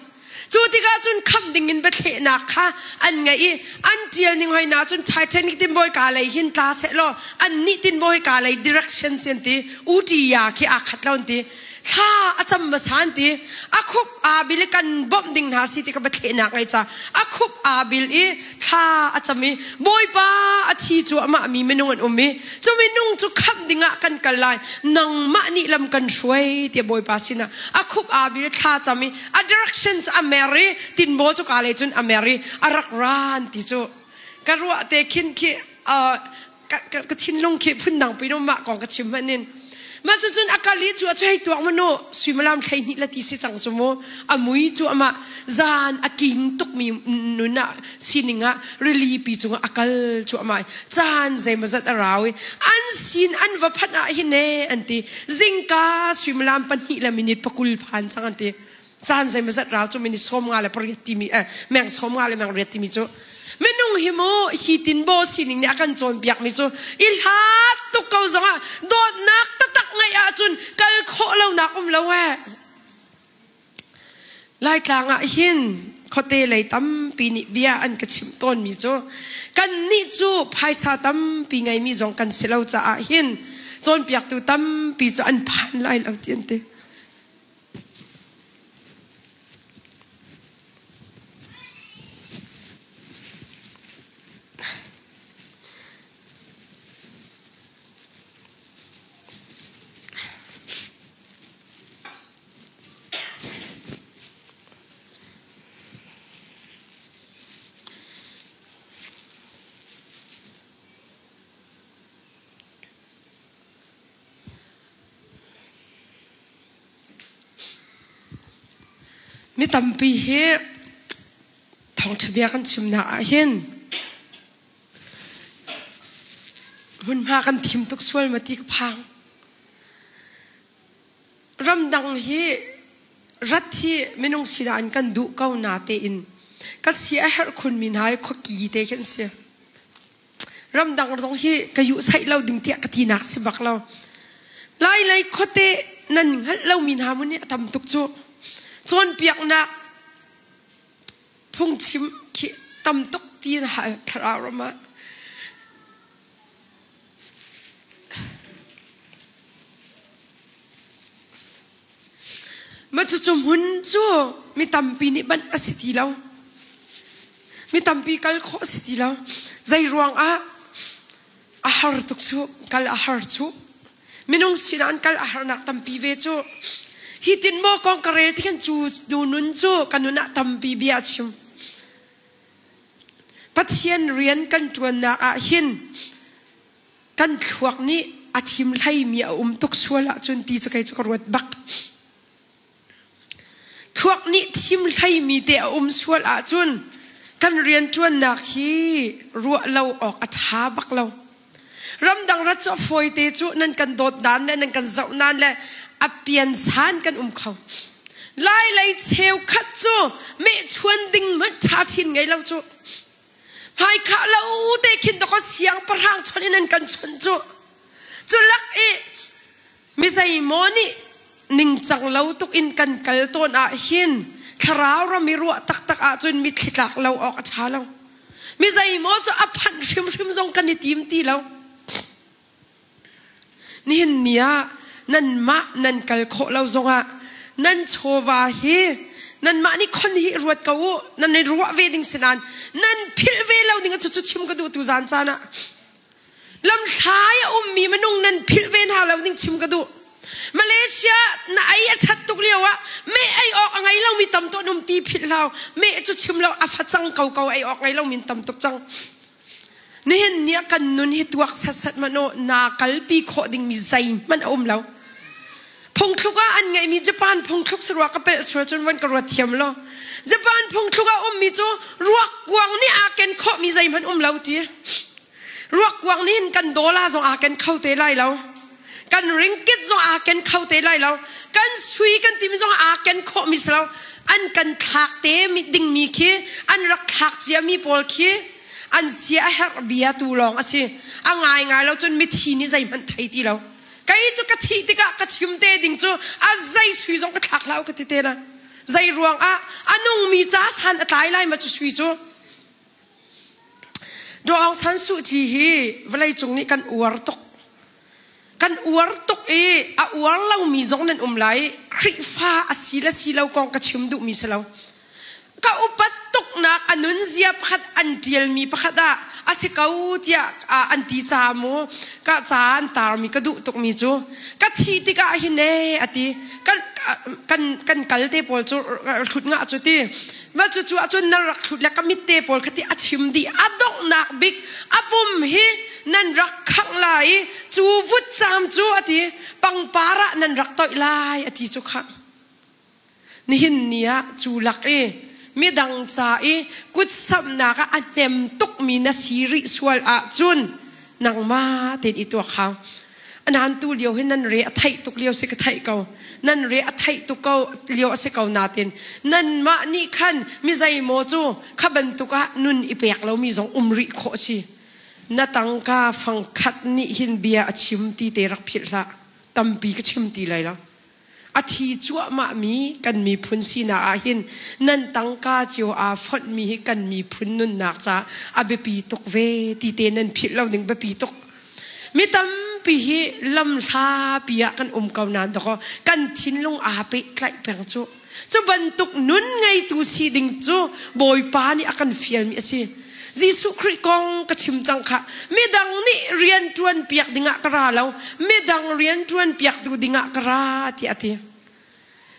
Cu tikah cun khamh dingin biathlehnak kha an ngeih i an ṭial ning hoi na cun Titanic tinbawi ka lei hin tla sehlaw annih tinbawi ka lei direction si an ti uṭi ya khi aa khat lo an ti thla a cam hmasa an ti a khup aa bil i kan bawmh ding hna si ti ka biathlehnak ngei ca a khup aa bil i thla a cam i Bawipa a thi cuahmah mi minung an um i cu minung cu khamh dingah kan kal lai nangmah nih lam kan hruai tiah Bawipa sinah a khup aa bil thla cam i a direction cu a mer i tinbaw cu ka lei cun a mer i a rak ran ti cu ka ruah te khin khi ka thinlung khi phundang pin mah kong ka chim hmanh in mah cu cun a kal i cu a cu hei tuak manu suimilam 12 la ti si cang cu mu a mui cu amah zan a king tukmi nun ah sining ah rili pi cungah a kal cu amah caan zeimawzat a rau i an sin an va phanh ah hin e an ti zingka suimilam 2 le minute 20 phan cang an ti caan zeimawzat rau cu minute 58 timi meng 50 le meng riat timi cu minung hi mu hi tinbaw sining nih a kan cawnpiak mi cu i hlat tuk ko zongah dawtnak taktak ngeih ahcun kal khawh lonak um lo eh Laitlang ah hin Khuate lei tampi nih bia an ka chimh tawnmi cu kannih cu phaisa tampi ngeimi zong kan si lo caah hin cawnpiaktu tampi cu an phan lai lo ti an ti. Mi tampi hi thawngṭha bia kan chimnak ah hin hmunhma kan thim tuk sual ma ti ka phang. Ramdang hi rat hi minung sinah in kan duh ko na tein ka si a herh khunmi hna hi khuaki te khi an si. Ramdang zong hi ka yuh saih lo ding tiah ka tinak si bak lo. Lai lei khuate nan hngalh lomi hna mun hi a tam tuk cu. Cawnpiaknak phungchim khi tam tuk ti na hal thlarau ram ah. Mah cucu hmun cu mi tampi nih banh a si ti lo. Mi tampi kal khawh a si ti lo. Zei ruangah a har tuk cu kal a har cu. Minung sinah an kal a harnak tampi ve cu. Hi tin maw kong ka rel ti khan cu nu nun cu ka nun ah tampi bia a chim. Pathian rian kan ṭuannak ah hin kan thluak nih a thim hleimi a um tuk sual ahcun ti cu kei cu ka ruat bak. Thluak nih thim hleimi te a um sual ahcun kan rianṭuannak hi ruah lo awk a ṭha bak lo. Ramdang rat cu a fawite cu nan kan dawt dan le nan kan zoh nan le a piansan kan um kho. Lai lei cheukhat cu mehchuan ding hmanh ṭha ṭhin ngei lo cu. Hmaikhah lo te khin dawkaw siangpahrang chawnh in an kan chawnh cu. Cu lak i mi zeimaw nih ningcang lo tuk in kan kal tawn ah hin thlarau ram i ruah taktak ahcun mitthli tlak lo awk a ṭha lo. Mi zeimaw cu a phanh hrimhrim zong kan i tim ti lo. Nihin ni ah nanmah nan kal khawh lo zongah nan chawva hi nanmah nih khon hi ruat ko u nan i ruah ve ding si nain nan philh ve lo ding cu cu chim ka duh tu zan caan ah lamthlai a ummi minung nan philh ve hna lo ding chim ka duh Malaysia na ei a ṭhat tuk lio ah meh ei awk a ngei lomi tam tuk an um ti philh hlau meh cu chim lo a facang ko ko ei awk ngei lomi tam tuk cang Nihin ni ah kan nun hi tuak satsat hmanh u naa kalpi khawh dingmi zeihmanh a um lo. Phungthluk ah an ngeihmi Japan phungthluk si rua ka pelh sual cun van ka ruat thiam lo. Japan phungthluk ah ummi cu ruak kuang nih aa ken khawhmi zeihmanh um lo ti. Ruak kuang nih hin kan dollar zong aa ken kho te lai lo. Kan ringkit zong aa ken kho te lai lo. Kan sui kan timi zong aa ken khawhmi si lo. An kan thlak te dingmi khi an rak thlak ciami pawl khi an sia a herh bia tu lawng a si a ngaingai lo cun mithi nih zeihmanh thei ti lo kei cu ka thih tikah ka chim te ding cu a zei sui zong ka thlak hlah ka ti te na zei ruang ah a nungmi ca san a tlai lai ma cu sui cu Daw Aung San Suu Kyi hi vawlei cung nih kan uar tuk kan uar tuk i a uar lomi zong nan um lai Khrihfa a si le si lo kong ka chim duhmi si lo Ka upat tuknak a nunzia pakhat an ṭialmi pakhat ah a si ko tiah an ti ca mu ka ca an tarmi ka duh tukmi cu ka thih tikah hin ee a ti kan kan kan kal te pawl cu thlut ngah cu ti va cu cu ahcun nan rak thlut le ka mit te pawl kha ti a chim dih a donghnak bik a pum hi nan rak khangh lai i cu vutcam cu a ti pangpar ah nan rak toih lai a ti cu khah Nihin ni ah cu lak i midang ca i kutsamhnak ah a hnem tukmi na si rih sual ahcun nangmah tein i tuak hau. Anan tu lio hi nan re a theih tuk lio si ka theih ko. Nan re a theih tuk ko lio a si ko natin nanmah nih khan mi zeimaw cu kha bantuk ah nun i pek lomi zong um rih khawh si. Na tangka fangkhat nih hin bia a chim ti te rak philh hlah. Tampi ka chim ti lai lo. A thi cuahmahmi kan miphun sinak ah hin nan tangka cio aa fonhmi hi kan miphun nunnak caah a biapi tuk ve ti te nan philh lo ding biapi tuk. Mi tampi hi lamhlapi ah kan um ko nain dakaw kan thinlung aa pehtlaih peng cu. Cu bantuk nun ngeitu si ding cu Bawipa nih a kan fialmi a si. Jesuh Khrih kong ka chim cang kha midang nih rian ṭuan piak dingah ka ra lo, midang rian ṭuan piaktu dingah ka ra tiah a ti.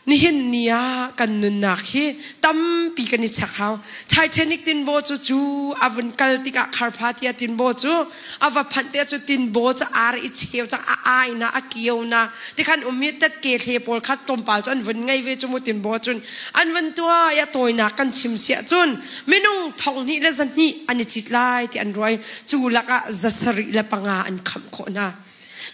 Nihin ni ah kan nunnak hi tampi kan i chek hau. Titanic tinbaw cu cu a vun kal tikah Kharphatia tinbaw cu a va phanh te cu tinbaw cu ar i cheu cang a ai na a kio na tikhan um i tet ke hle pawl kha tlawmpal cu an vun ngei ve cu mu tinbaw cun an vun tuah i a tawinak kan chim siah cun minung thonghnih le zahnih an i cit lai ti an ruai cu lakah 705 an khamh khawh hna.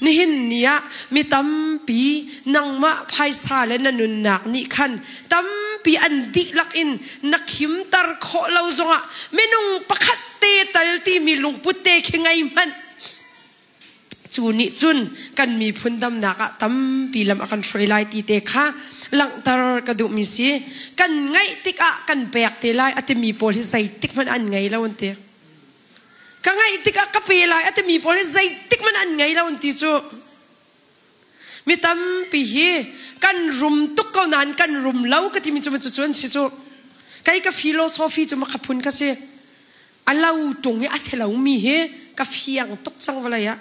Nihin ni ah mi tampi nangmah phaisa le na nunnak nih khan tampi an dihlak in na khimter khawh lo zongah minung pakhat te tal timi lungput te khi ngei hmanh. Cu nih cun kan miphun damnak ah tampi lam a kan hruai lai ti te kha langhter ka duhmi si. Kan ngaih tikah kan pek te lai a timi pawl hi zeitik hmanh an ngei lo an ti. Ka ngaih tikah ka pe lai a timi pawl hi zeitik hmanh an ngei lo an ti cu. Mi tampi hi kan rum tuk ko nain kan rum lo ka timi cu cu an si cu. Kei ka philosophy cu makha phun ka si. A lo tung i a si lomi hi ka fiang tuk cang vawlei ah.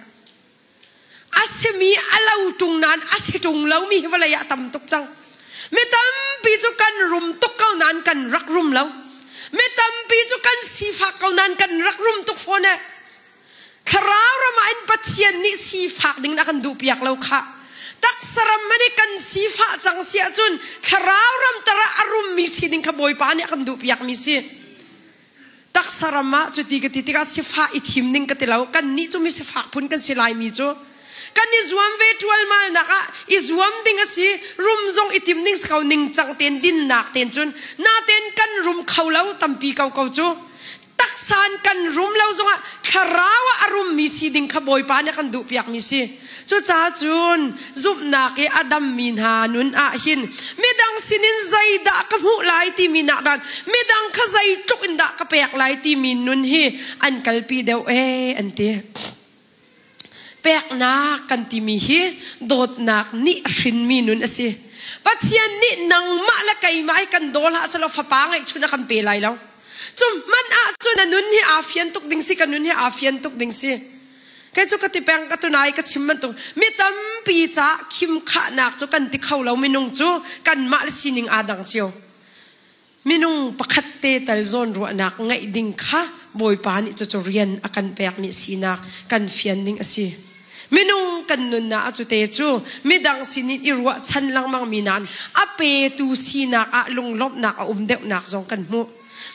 A simi a lo ṭung nain a si ṭung lomi hi vawlei ah a tam tuk cang. Mi tampi cu kan rum tuk ko nain kan rak rum lo. Mi tampi cu kan sifak ko nain kan rak rum tuk fawn eh. Thlarau ram ah in Pathian nih sifak ding in a kan duhpiak lo khah. Taksa ram hmanh i kan sifah cang si ahcun thlarau ram tar ah a rummi si ding kha Bawipa nih a kan duhpiakmi si. Taksa ram ah cuti ka ti tikah sifah i thim ning ka ti lo. Kannih cu mi sifak phun kan si Laimi cu. Kan i zuam ve ṭualmalnak ah i zuam ding a si. Rum zong i tim ding si ko ningcang tein dinnak tein cun. Natein kan rum kho lo tampi ko ko cu. Taksa in kan rum lo zongah thlarau ah a rummi si ding kha Bawipa nih a kan duhpiakmi si. Cucaah cun zumhnak i a dammi hna nun ah hin midang sinin zeidah ka hmuh lai timi nak dan midang kha zeitluk in dah ka pek lai timi nun hi an kalpi deuh ee an ti. Peknak kan timi hi dawtnak nih a hrinmi nun a si. Pathian nih nangmah le keimah hi kan daw hlah selaw fapa ngeihchun a kan pe lai lo. Cu hmanh ah cun na nun hi aa fian tuk ding si, ka nun hi aa fian tuk ding si. Kei cu ka ti peng ka tunai ka chim bantuk mi tampi ca khimkhahnak cu kan ti kho lo minung cu kanmah le sining aa dang cio. Minung pakhat te tal zawn ruahnak ngeih ding kha Bawipa nih cucu rian a kan pekmi sinak kan fian ding a si. Minung kan nunnak ah cute cu midang sinin i ruahchan lengmang mi nain a petu sinak ah lunglawmhnak a um deuhnak zong kan hmuh.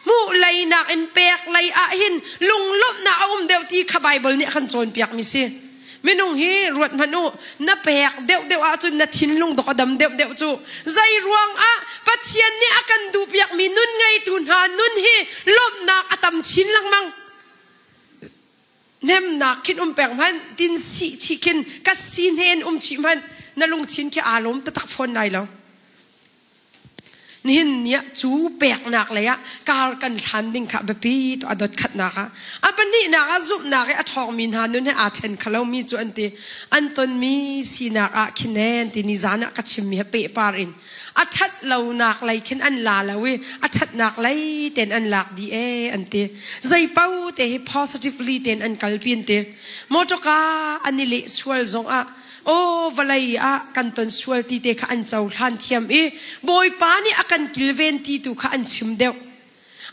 Hmuh lei nakin pek lei ah hin lunglawmhnak a um deuh ti kha Baibal nih a kan cawnpiakmi si. Minung hi ruat hmanh u, na pek deuhdeuh ahcun na thinlung dok a dam deuhdeuh cu. Zei ruangah Pathian nih a kan duhpiakmi nun ngeitu hna nun hi lawmhnak a tam chin lengmang. Hnemnak khin um peng hmanh, tin sih chih khin ka si hne in um chih hmanh, na lungthin khi aa lawm taktak fawn lai lo. Nihin ni ah cu peknak lei ah kar kan hlan ding kha biapi to a dot khatnak ah a pahnihnak ah zumhnak i a ṭhawngmi hna nun he aa ṭhen kho lomi cu an ti an tonmi sinak ah khin en ti ni zan ah ka chimmi he pehpar in a ṭhat lonak lei khin an la lo i a ṭhatnak lei ten an lak dih ee an ti zei pau te hi positively ten an kalpi an ti motorka an i leh sual zong ah Aw vawlei ah kan ton sual ti te kha an cohlan thiam i Bawipa nih a kan kilven ti tu kha an chim deuh.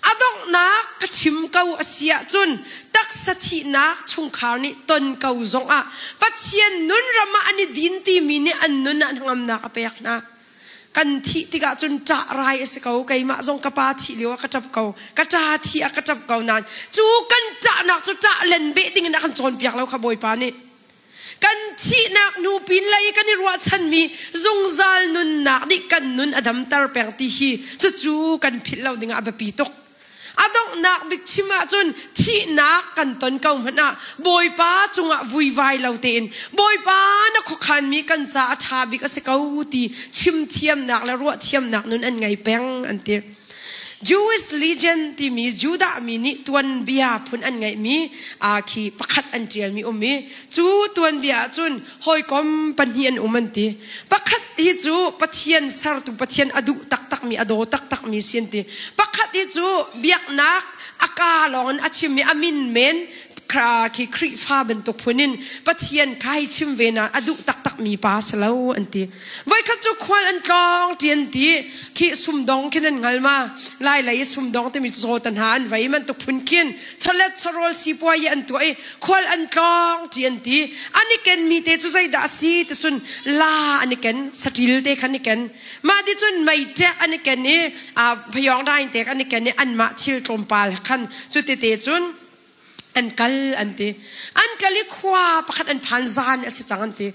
A donghnak ka chim ko a si ahcun taksa thihnak chungkhar nih ton ko zongah Pathian nun ram ah an i din timi nih an nun ah hnangamnak a pek hna. Kan thih tikah cun ṭah rai a si ko. Keimah zong ka pa thih lio ah ka ṭap ko. Ka ṭa thih ah ka ṭap ko nain cu kan ṭahnak cu ṭah len beh dingin a kan cawnpiak lo kha Bawipa nih. Kan thihnak hnu pinlei kan i ruahchanmi zungzal nunnak nih kan nun a damter peng ti hi cucu kan philh lo dingah a biapi tuk. A donghnak bik chim ahcun thihnak kan ton ko hmanh ah Bawipa cungah vuivai lo tein Bawipa na khuakhanmi kan ca a ṭha bik a si ko ti chim thiamnak le ruah thiamnak nun an ngei peng an ti. Jewish legend timi Judah mi nih tuanbia phun an ngeihmi khi pakhat an ṭialmi um i cu tuanbia ahcun hawikom pahnih an um an ti. Pakhat hi cu Pathian sertu Pathian a duh taktakmi a daw taktakmi si an ti. Pakhat hi cu biaknak a kaa lawng in a chim i a min men khi Khrihfa bantuk phun in Pathian kha hei chim ve na a duh taktakmi pa si lo an ti. Voikhat cu khual an tlawng ti an ti. Khi sumdong khin an hngal ma? Lai lei i sumdong timi cu zawt hna an vei man tuk phun khin chawlet chawrawl sipuai an tuah i khual an tlawng ti an ti. An i ken mi te cu zeidah a si ti cun la an i ken, saṭil te kha an i ken. Mah ti cun meiṭek an i ken i phayawng dain tek an i ken i anmah thil tlawmpal khan cu tete cun an kal an ti. An kal i khua pakhat an phan zan a si cang an ti.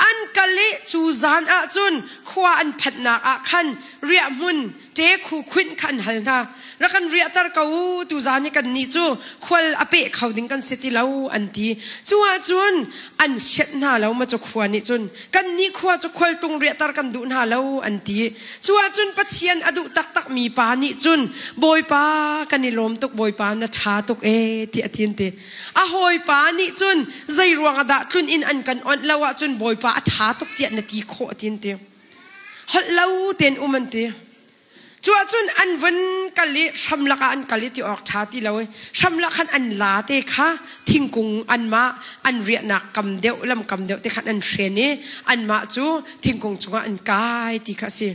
An kal i cu zan ah cun khua an phanhnak ah khan riahhmun ṭe khu khuinh kha an hal hna. Rak kan riahter ko u, tu zan hi kan nih cu khual a peh kho ding kan si ti lo an ti. Cu ah cun an sianh hna lo ma cu khua nih cun kan nih khua cu khualtung riahter kan duh hna lo an ti. Cu ah cun Pathian a duh taktak mi pa nih cun Bawipa kan i lawm tuk Bawipa na ṭha tuk ee ti a tin ti. A hawipa nih cun zei ruang ah dah tlun inn an kan onh lo ahcun Bawipa a ṭha tuk tiah na ti khawh a tin ti. Holh lo tein um an ti. Cu ahcun an vun kal i hramlak ah an kal i ti awk ṭha ti lo i hramlak khan an la te kha thingkung anmah an riahnak kam deuh lam kam deuh te khan an hren i anmah cu thingkung cungah an kai ti kha a si.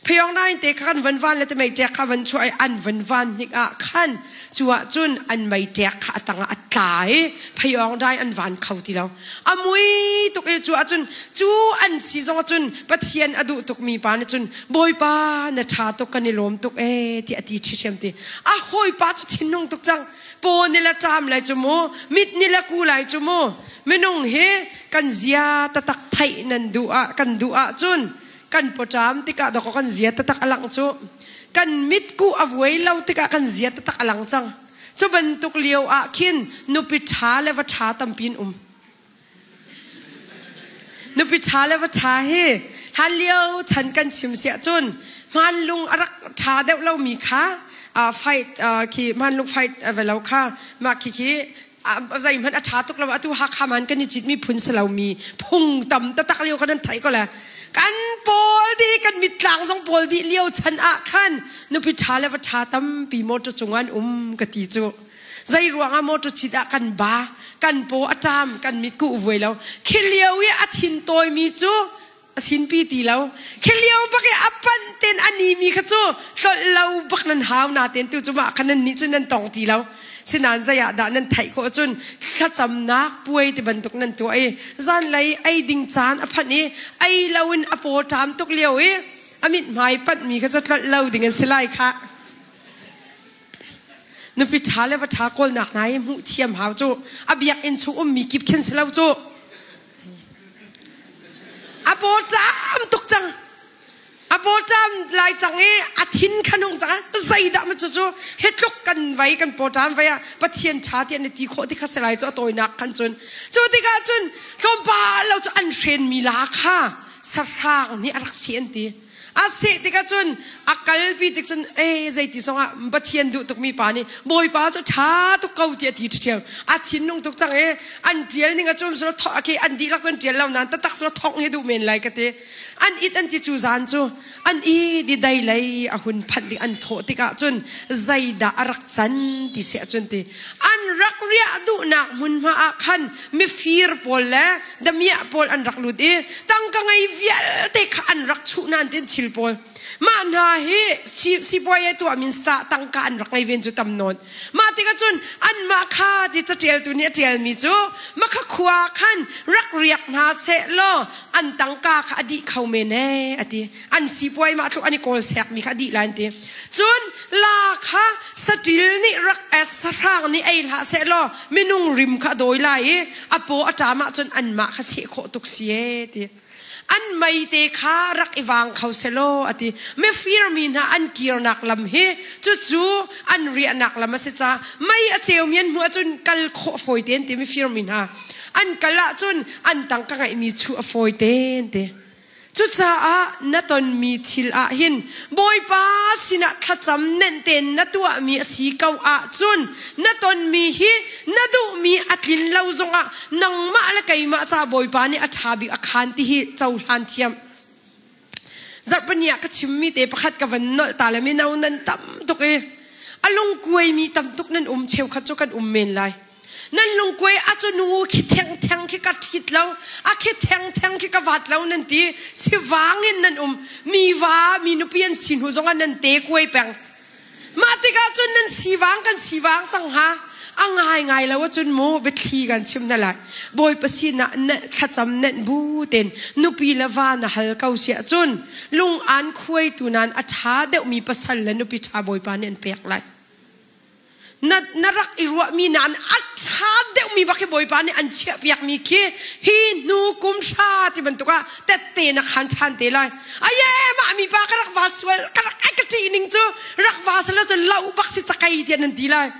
Phayawng nain te kha kan van van le te meiṭek kha van chuah i an van van hnik ah khan cu ahcun an meiṭek kha a tangah a tla i phayawng dai an van kho ti lo. A mui tuk i cu ahcun cu an si zong ahcun Pathian a duh tukmi pa nih cun Bawipa na ṭha tuk kan i lawm tuk ee tiah a ti ṭhiṭhiam ti. A hawipa cu thinhung tuk cang. Paw ni le ṭam lai cu mu, mit ni le ku lai cu mu. Minung hi kan zia tatak theih nan duh ah kan duh ahcun kan pawṭam tikah dawkaw kan zia tatak a langh cu. Kan mitkuh a vuai lo tikah kan zia tatak a lang cang. Cu bantuk lio ah khin nupi ṭha le va ṭha tampi an um. Nupi ṭha le va ṭha hi hlanlio chan kan chim siah cun hmanlung a rak ṭha deuh lomi kha fight khi hmanlung fight ve lo kha mah khi khi zeihmanh a ṭha tuk lo atu Hakha man kan i citmi phun si lomi phung tam taktak lio kha nan theih ko le kan pawl dih kan mittlang zong pawl dih lio chan ah khan nupi ṭha le va ṭha tampi motor cung an um ka ti cu. Zei ruangah motor cit ah kan ba, kan paw a ṭam, kan mit ku vuai lo. Khi lio i a thin tawimi cu a sinpi ti lo. Khi lio bak i a panh ten a ni mi kha cu tlolh lo bak nan hau na ten tu cu mah kha nan nih cu nan tong ti lo. Sinan zei ah dah nan theih khawh cun thlacamnak puai ti bantuk nan tuah i zanlei ei ding caan a phanh i ei loin a paw ṭam tuk lio i a mithmai panh mi kha cu tlolh lo ding an si lai khah. Nupi ṭha le va ṭha kawlnak hna hi hmuh thiam hau cu. A biakinn chung ummi kip khin si lo cu. A paw ṭam tuk cang. A paw ṭam lai cang i a thin kha nung cang. Zeidah ma cucu hi tluk kan vei kan paw ṭam vei ah Pathian ṭha ti an i ti khawh ti kha si lai cu a tawinak khan cun. Cu tikah cun tlawmpal lo cu an hrenmi la kha sahrang nih a rak si an ti. A seh tikah cun a kalpi tik cun e zeiti zongah Pathian duh tukmi pa nih Bawipa cu ṭha tuk ko ti a ti ṭhiṭhiam. A thinlung tuk cang i an ṭial ning a cum sura thok khi an dihlak cun ṭial lo nain taktak sura thong hi duh men lai ka ti. An it an ti cu zan cu an i di dai lei a hun phanh ding an thawh tikah cun zeidah a rak can ti si ahcun ti an rak riah duhnak hmunhma ah khan mifir pawl le damiah pawl an rak lut i tangka ngei vialte kha an rak chuh nain tin thil pawl mah hna hi sipuai tuah min sa tangka an rak ngei ven cu tam nawn mah tikah cun anmah kha ti catialtu nih a tialmi cu makha khua khan rak riak hna seh law an tangka kha a dih kho men ee a ti an sipuai mah tluk an i kawl sekmi kha a dih lai an ti cun la kha saṭil nih rak sahrang nih ei hlah seh law minung rim kha a dawi lai i a paw a ṭam ahcun anmah kha seh khawh tuk si ee ti. An mei te kha rak i vang kho selaw a ti. Mifir mi hna an kirnak lam hi cucu an riahnak lam a si ca mei a ceumi an hmuh ahcun kal khawh fawi te an ti mifir mi hna. An kal ahcun an tangka ngeihmi chuh a fawi te an ti. Cucaah na tonmi thil ah hin Bawipa sinah thlacam nenh tein na tuahmi a si ko ahcun na tonmi hi na duhmi a tlin lo zongah nangmah le keimah ca Bawipa nih a ṭha bik a khaan ti hi cohlan thiam. Zarhpini ah ka chimmi te pakhat ka van nolh ta le mino nan tam tuk i a lungkuaimi tam tuk nan um cheukhat cu kan um men lai. Nan lungkuai a cu nu khi theng theng khi ka ṭhit lo, a khi theng theng khi ka vat lo nan ti. Sivang in nan um. Mi va, mi nupi an si hnu zongah nan te kuai peng. Mah tikah cun nan sivang kan sivang cang hnga. A ngaingai lo ahcun mu biathli kan chim hna lai. Bawipa sinah na thlacam nenh bu tein nupi le va na hal ko si ahcun lung aan khuaitu nan a ṭha deuhmi pasal le nupi ṭha Bawipa nih an pek lai. Na, na rak i ruahmi nain a ṭha deuhmi bak hi Bawipa nih an chiahpiakmi khi hi hnu kum hra ti bantuk ah tette na khan ṭhan te lai. Aye, mah mi pa ka rak va sual, ka rak ai ka ṭih ning cu rak va selo cu lo bak si cakei tiah nan ti lai.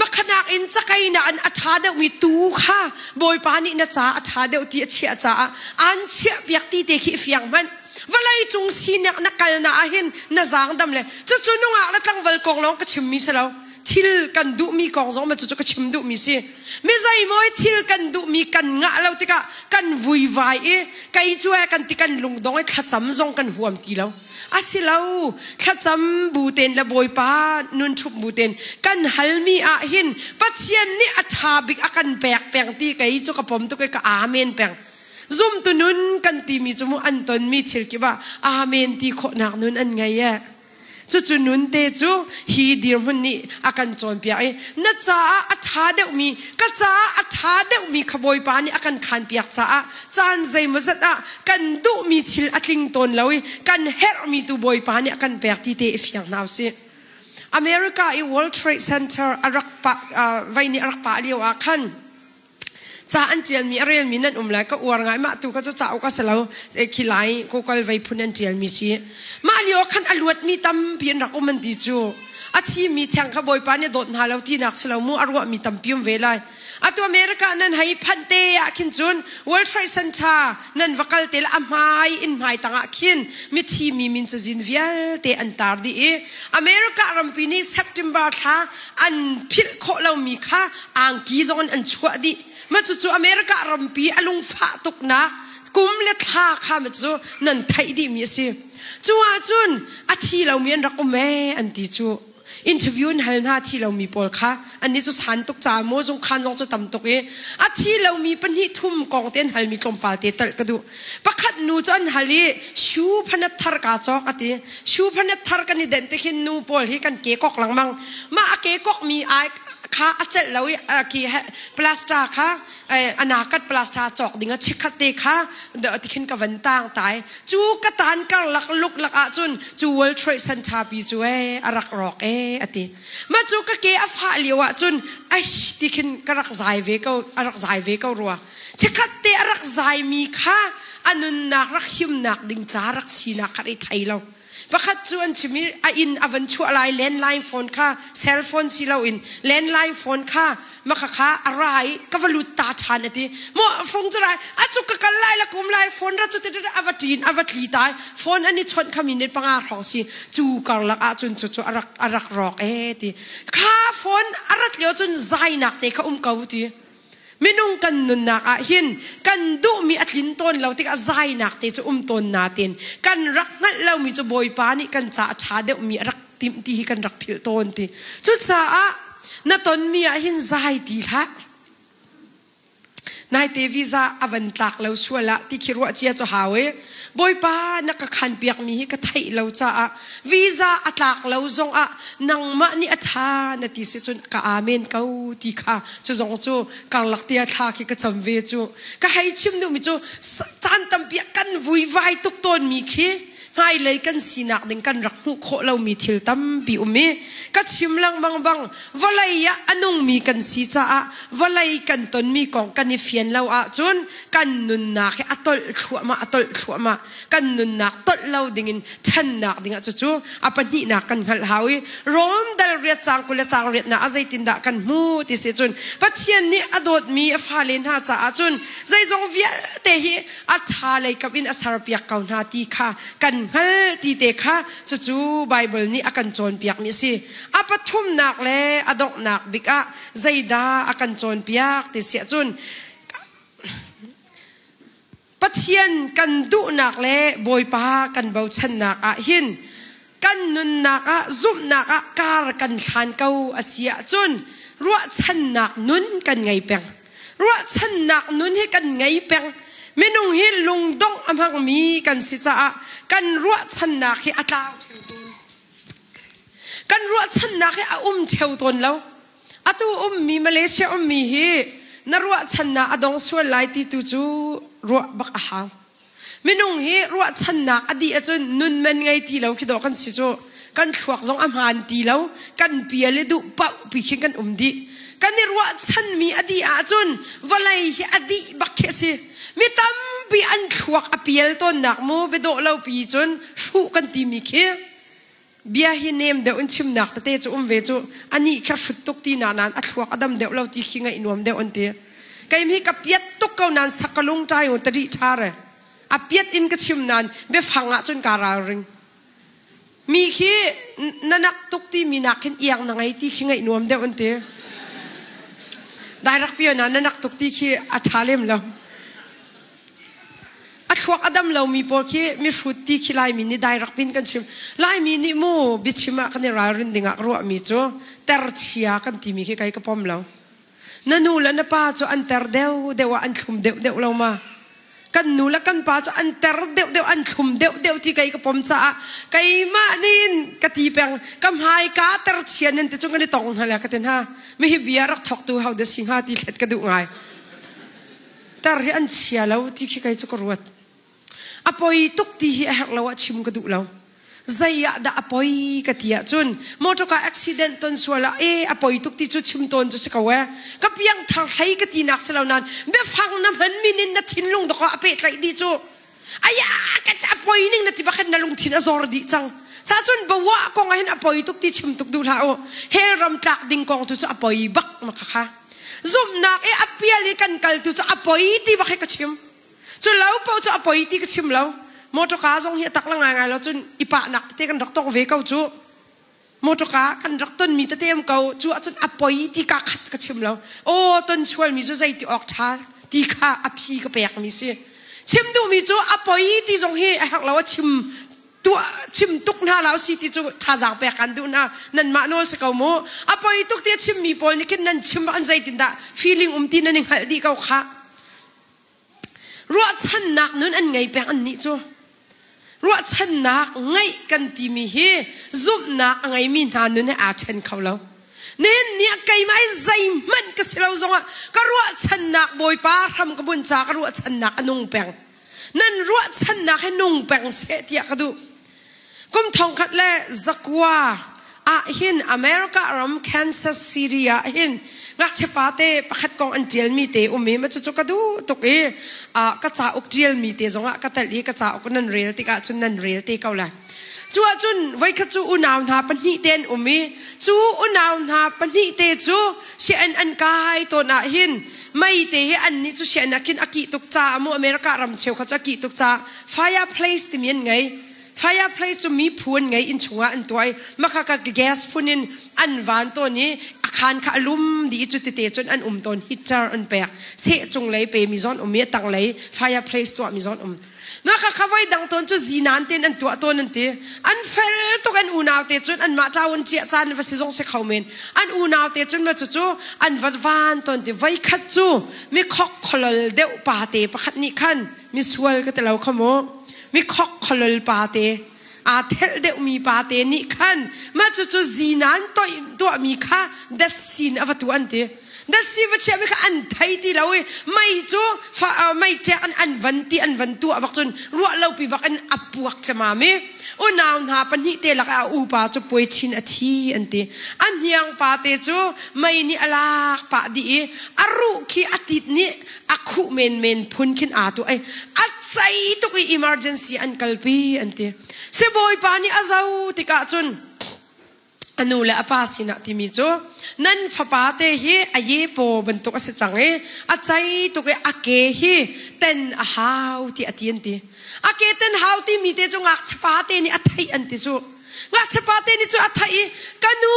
Makhanak in cakei na an a ṭha deuhmi tu kha Bawipa nih na ca a ṭha deuh ti a chiah caah an chiahpiak ti te khi fiang hmanh. Vawlei cung sinak na kalnak ah hin na zaang dam le cucu nungak le tlangval kong lawng ka chimmi si lo. Thil kan duhmi kong zong ma cucu ka chim duhmi si. Mi zeimaw thil kan duhmi kan ngah lo tikah kan vuivai i kei cu eh kan ti kan lungdong i thlacam zong kan huam ti lo. Asi lo, thlacam bu ten le Bawipa nun ṭhup bu ten kan halmi ah hin Pathian nih a ṭha bik a kan pek peng ti kei cu ka pom tuk i ka amen peng. Zumtu nun kan timi cu mu an tonmi thil kip ah amen ti khawhnak nun an ngei e. Cucu nun te cu hi dirhmun nih a kan cawnpiak i na caah a ṭha deuhmi ka caah a ṭha deuhmi kha Bawipa nih a kan khanpiak caah caan zeimawzat ah kan duhmi thil a tling tawn lo i kan herhmi tu Bawipa nih a kan pek ti te i fiang hna usih. America i World Trade Center a rak pa, uh, vei nih a rak pah lio ah khan Ca an ṭialmi a relmi nan um lai ka uar ngai mah tu kha cu cauk a si lo khi lai Google vei phun an ṭialmi si mah lio khan a luatmi tampi an rak um an ti cu a thimi theng kha Bawipa nih dawt hna lo tinak si lo mu a ruahmi tampi um ve lai atu America nan hei phanh te ah khin cun World Trade Center nan va kal te le a hmai in hmai tangah khin mithi mi min cazin vialte an tar dih i America rampi nih September thla an philh khawh lomi kha angki zong in an chuah dih. Mah cucu America rampi a lungfah tuknak kum le thla kha ma cu nan theih dihmi a si. Cu ahcun a thi lomi an rak um ee an ti cu. Interview in hal hna thi lomi pawl kha annih cu san tuk ca maw zungkhan zong cu tam tuk i a thi lomi pahnih thum kong te an halmi tlawmpal te talh ka duh. Pakhat nu cu an hal i shoe phanat thar kaa cawk a ti. Shoe phanat thar kan i denh te khin nu pawl hi kan ke kok lengmang. Mah a ke kokmi ai kha a celh lo i ki plaster kha anakat plaster cawk ding a chikkhat te kha tikhin ka van tang tai cu ka tan karlak luk lak ah cun cu World Trade Center pi cu e a rak rawk e a ti ma cu ka ke a fah lio ah cun ai tikhin ka rak zai ve ko a rak zai ve ko rua chikkhat te a rak zai mi kha a nunnak rak himnak ding ca rak sinak kha i thei lo Pakhat cu an chim i a inn a van chuah lai landline phone kha cell phone si loin landline phone kha maka kha a ra i ka va lut ta ṭhan a ti. Maw phone cu rai a cu ka kal lai la kum lai phone ra cu ti a va ṭin a va tli tai phone an i chawnh kha minute panga hrawng si cu karlak ah cun cu cu a rak a rak rawk ee ti. Kha phone a rat lio cun zainak te kha um ko ti. Minung kan nunnak ah hin kan duhmi a tlin tawn lo tikah zainak te cu um tawn natin kan rak hngalh lomi cu Bawipa nih kan ca a ṭha deuhmi a rak timh ti hi kan rak philh tawn ti. Cucaah na tonmi ah hin zai ti hlah. Naite visa a van tlak lo sual ah ti khi ruah cia cu hau i Bawipa na ka khan piakmi hi ka theih lo caah visa a tlak lo zongah nangmah nih a ṭha na ti si cun ka amen ko ti kha cu zong cu karlak tia thla khi ka cam ve cu ka hei chim duhmi cu caan tampi ah kan vuivai tuk tawnmi khi. Hmailei kan sinak ding kan rak hmuh khawh lomi thil tampi um i ka chim lengmang bang vawlei ah a nungmi kan si caah vawlei kan tonmi kong kan i fian lo ahcun kan nunnak hi a tolh thluahmah a tolh thluahmah. Kan nunnak tolh lo dingin ṭhannak dingah cucu a pahnihnak kan hngalh hau i Rom dal riat caang 20 le caang riatnak ah zeitindah kan hmu ti si cun Pathian nih a dawtmi a fale hna caah cun zeizong vialte hi a ṭha lei kap in a serpiak ko hna ti kha kan hngalh ti te kha cucu Baibal nih a kan cawnpiakmi a si. A pathumnak le a donghnak bik ah zeidah a kan cawnpiak ti si ahcun Pathian kan duhnak le Bawipa kan bochannak ah hin kan nunnak ah zumhnak ah kar kan hlan ko a si ahcun ruahchannak nun kan ngei peng. Ruahchannak nun hi kan ngei peng. Minung hi lungdongh a hmangmi kan si caah kan ruahchannak hi a tlau ṭheo tawn. Kan ruahchannak hi a um ṭheo tawn lo. Atu ummi Malaysia ummi hi na ruahchannak a dong sual lai ti tu cu ruah bak a hau. Minung hi ruahchannak a dih ahcun nun man ngei ti lo khi dawh kan si cu. Kan thluak zong a hmaan ti lo, kan pial i duh paoh pi khin kan um dih. Kan i ruahchanmi a dih ahcun vawlei hi a dih bak khi a si. Mi tampi an thluak a pial tawnnak mu biadawh lo pi cun hruh kan timi khi bia hi nem deuh in chimnak tete cu um ve cu anih kha hrut tuk ti na nain a thluak a dam deuh lo ti khi ngaih nuam deuh an ti. Kei mi ka piat tuk ko nain sak ka lung ṭai u tari ṭha re. A piat in ka chim nain biafang ah cun kaa ralring. Mi khi na nak tuk ti mi nak khin iang na ngei ti khi ngaih nuam deuh an ti. Dairak pio na na nak tuk ti khi a ṭha lem lo. A thluak a dam lomi pawl khi mihrut ti khi Laimi nih dairak pin kan chim. Laimi nih mu biachim ah kan i ralrin ding ah ka ruahmi cu terchia kan timi khi kei ka pom lo. Na nu le na pa cu an ter deuh deuh ah an thlum deuh deuh lo ma? Kan nu le kan pa cu an ter deuh deuh an thlum deuh deuh ti kei ka pom caah keimah nih ka ti peng ka hmai ka terchia nan ti cu kan i tong hna le ka ti hna. Mi hi bia rak thawktu ho dah si hnga ti hlet ka duh ngai. Tar hi an chia lo ti khi kei cu ka ruat. A poi tuk ti hi a herh lo ah chim ka duh lo. Zei ah dah a poi ka ti ahcun motor car accident ton sual ah e a poi tuk ti cu chim tawn cu si ko e. Ka piangthar hlei ka ti nak si lo nain biafang na hman min in na thinlung dawk ah a pehtlaih dih cu. Aya ka a poi ning na ti bakhin na lungthin a zor dih cang. Sa cun bawa kong ah hin a poi tuk ti chim tuk duh hlah u. Hell ram tlak ding kong tu cu a poi bak ma kha kha. Zumhnak i a pial i kan kal tu cu a poi ti bak hi ka chim. Cu lo paoh cu a poi ti ka chim lo. Motorka zong hi a tak la ngaingai lo cun i pahnak tete kan rak tong ve ko cu. Motorka kan rak tonmi tete am ko cu ahcun a poi ti ka khat ka chim lo. Aw ton sualmi cu zei ti awk ṭha ti kha a phi ka pekmi si. Chim duhmi cu a poi ti zong hi a herh lo a chim tuah chim tuk hna la si ti cu thazaang pek kan duh hna nanmah nawl si ko mu a poi tuk ti a chimmi pawl nih khin nan chim an zeitin dah feeling um ti nan i hngalh dih ko kha ruahchannak nun an ngei peng an nih cu ruahchannak ngeih kan timi hi zumhnak a ngeimi hna nun he aa ṭhen kho lo nihin ni ah keimah i zeihmanh ka si lo zongah ka ruahchannak bawipa hram ka bunh ca ka ruahchannak a nung peng Nan ruahchannak hi nung peng seh tiah ka duh. Kum 1900 ah hin America ram Kansas City ah hin ngakchia pa te pakhat kong an ṭialmi te um i ma cucu ka duh tuk i ka cauk ṭialmi te zongah ka telh i ka cauk nan rel tikah cun nan rel te ko lai. Cu ahcun voikhat cu unau hna pahnih te an um i cu unau hna pahnih te cu sian an kai tawn ah hin mei te hi an nih cu sian ah khin a kih tuk caah mu America ram cheukhat cu a kih tuk caah fireplace timi an ngei. Fireplace cu mi phu an ngei inn chungah an tuah i maka ka gas phun in an van tawn i a khaan kha a lum dih i cu tete cun an um tawn heater an pek seh cung lei pe mi zawn um i a tang lei fireplace tuah mi zawn um Na kha kha voi dang tawn cu zinan tein an tuah tawn an ti. An fel tuk an unau te cun anmah ṭau an ciah caan va si zong si kho men. An unau te cun ma cucu an va van tawn ti. Voi khat cu mi khok kholol deuh pa te pakhat nih khan mi sual ka ti lo kha mu. Mi khok kholol pa te aa thelh deuhmi pa te nih khan mah cucu zinan toih tuahmi kha dat sin a va tu an ti. Datsi va chiah mi kha an thei ti lo i mei cu mei ṭek in an van ti an van tuah bak cun ruah lo pi bak in a puak camam i unau hna pahnih te lakah a upa cu puai chin a thi an ti. A hniang pa te cu mei nih a lak pah dih i a ruh khi a tit nih a khuh menmen phun khin aa tuah i a cei tuk i emergency an kalpi an ti. Sibawipa nih a zo tikah cun a nu le a pa sinah timi cu nan fapa te hi a ye paw bantuk a si cang i a cei tuk i a ke hi ten a hau ti a ti an ti. A ke ten hau timi te cu ngakchia te nih a theih an ti cu. Ngakchia pa te nih cu a theih i ka nu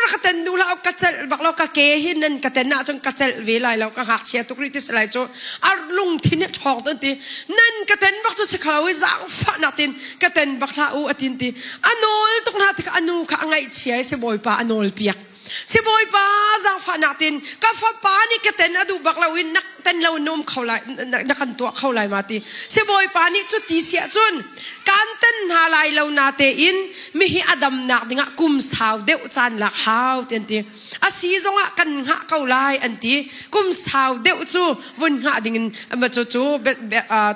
rak ka ten duh hlah ka celh bak lo ka ke hi nan ka ten ahcun ka celh ve lai lo ka ngakchia tuk rih ti si lai cu a lungthin hi ṭhawng ton ti nan ka ten bak cu si kho i zaangfahnak tin ka ten bak hlah u a tin ti a nawl tuk hna tikah a nu kha a ngaihchia i sibawipa a nawl piak sibawipa zaangfahnak tin ka fapa nih ka ten a duh bak lo in nak ten lo in na um kho lai na kan tuah kho lai ma ti sibawipa nih cu ti siah cun kan ten hna lai lo na tein mihi a damnak dingah kum sau deuh caan lak hau ti an ti a si zongah kan hngah ko lai an ti kum sau deuh cu vun hngah dingin ma cu cu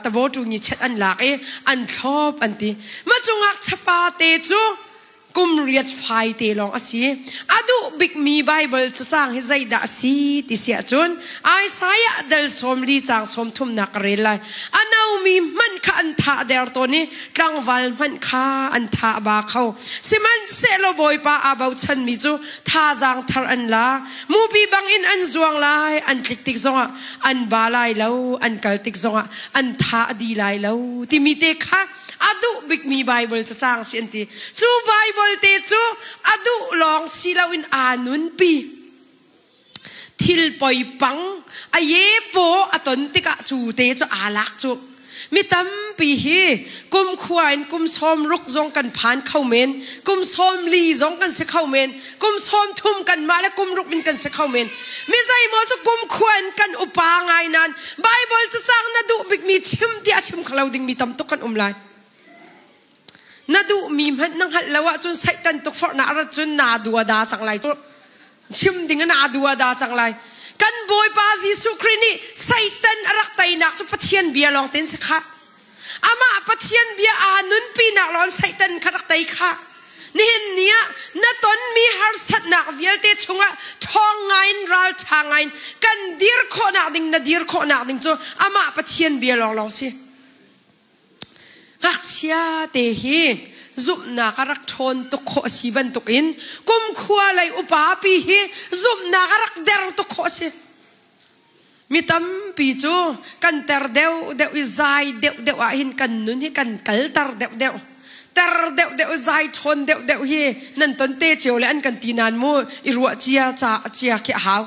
tabo tu ni chet an lak i an thlop an ti ma cu ngakchapa te cu kum riat fai te lawng a si. A duh bikmi Baibal cacang hi zeidah a si ti si ahcun Isaiah dal 40 caang 30nak ka rel lai. A nomi hmanh kha an thah der tawn i tlangval hmanh kha an thah ba kho. Sihmanhsehlaw Bawipa aa bochanmi cu thazaang thar an la. Mupi bangin an zuang lai, an tlik tik zongah an ba lai lo, an kal tik zongah an tha a di lai lo timi te kha a duh bikmi Baibal cacang si an ti. Cu Baibal te cu a duh lawng si loin aa nunpi. Thil poi pang a ye paw a ton tikah cu te cu aa lak cu. Mi tampi hi kum khua in kum 60 zong kan phan kho men, kum 40 zong kan si kho men, kum 30 kanmah le kum ruk in kan si kho men. Mi zeimaw cu kum khua in kan upa ngai nain Baibal cacang na duh bikmi chim tiah chim khalo dingmi tam tuk kan um lai. Na duhmi hmanh na hngalh lo ahcun Satan tukforhnak a rat cun naa dua da cang lai cu. Chim ding naa dua da cang lai. Kan Bawipa Jesuh Khrih nih Satan a rak teinak cu Pathian bia lawng tein si khah. Amah Pathian bia aa nunpinak lawng Satan kha rak tei khah. Nihin ni ah na tonmi harsatnak vialte chungah ṭhawng ngaiin ralṭha ngaiin kan dir khawhnak ding na dir khawhnak ding cu amah Pathian bia lawnglawng si. Ngakchia te hi zumhnak a rak ṭhawn tuk khawh a si bantukin kumkhua lei upa pi hi zumhnak a rak der tuk khawh a si. Mi tampi cu kan ter deuhdeuh i zai deuhdeuh ah hin kan nun hi kan kalter deuhdeuh. Ter deuhdeuh zai ṭhawn deuhdeuh hi nan ton te cio le an kan ti nain mu i ruah cia ca cia khi a hau.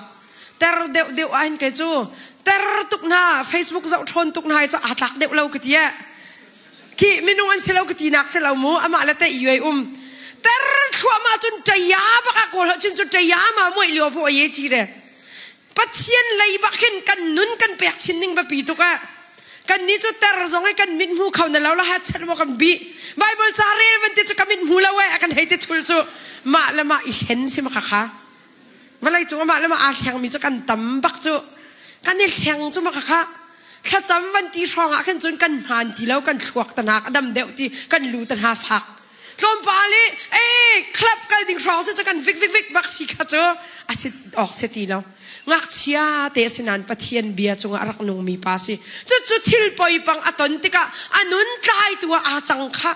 Ter deuhdeuh ah hin kei cu ter tuk hna Facebook zoh ṭhawn tuk hna hi cu aa tlak deuh lo ka ti eh. Khi minung an si lo ka ti nak si lo mu amah le te i um. Ter thluahmah cun ṭaya bak ah kawl cun cu ṭaya ma muai lio phu a ye ci re. Pathian lei bak hin kan nun kan pek chin ning biapi tuk ah kan ni cu ter zong i kan mit hmu kho na lo la hat chat mo kan bi Bible ca rel van ti cu ka mit hmu lo eh kan hei ti thul cu mah le mah i hlen si ma kha kha vawlei cung mah le mah aa hleng mi cu kan tam bak cu kan i hleng cu ma kha kha thlacam van ti hrawng ah khan cun kan hmaan ti lo kan thluak tanak a dam deuh ti kan lu ta hna fak tlawmpal i ee club kal ding hrawng si cu kan vik vik vik bak si kha cu a si awk si ti lo ngakchia te a si nain Pathian bia cungah a rak nungmi pa si cucu thil poipang a ton tikah a nun tlaitu ah aa cang kha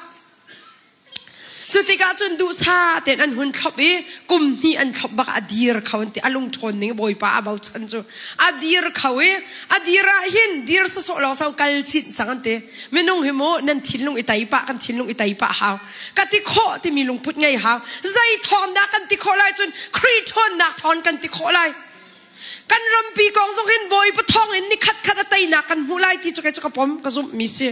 Cu tikah cun duhsah tein an hun thlop i kum hnih an thlop bak a dir kho an ti a lungṭhawn ning Bawipa a bochan cu a dir kho i a dir ah hin dir sawsawh lawng so kal chinh cang an ti Minung hi mu nan thinlung i tei pah kan thinlung i tei pah hau. Ka ti khawh timi lungput ngei hau. Zei thawng dah kan ti khawh lai cun Khrih ṭhawnnak thawng kan ti khawh lai. Kan rampi kong zong hin Bawipa thawng in nikhat khat a teinak kan hmuh lai ti cu kei cu ka pom ka zumh mi si.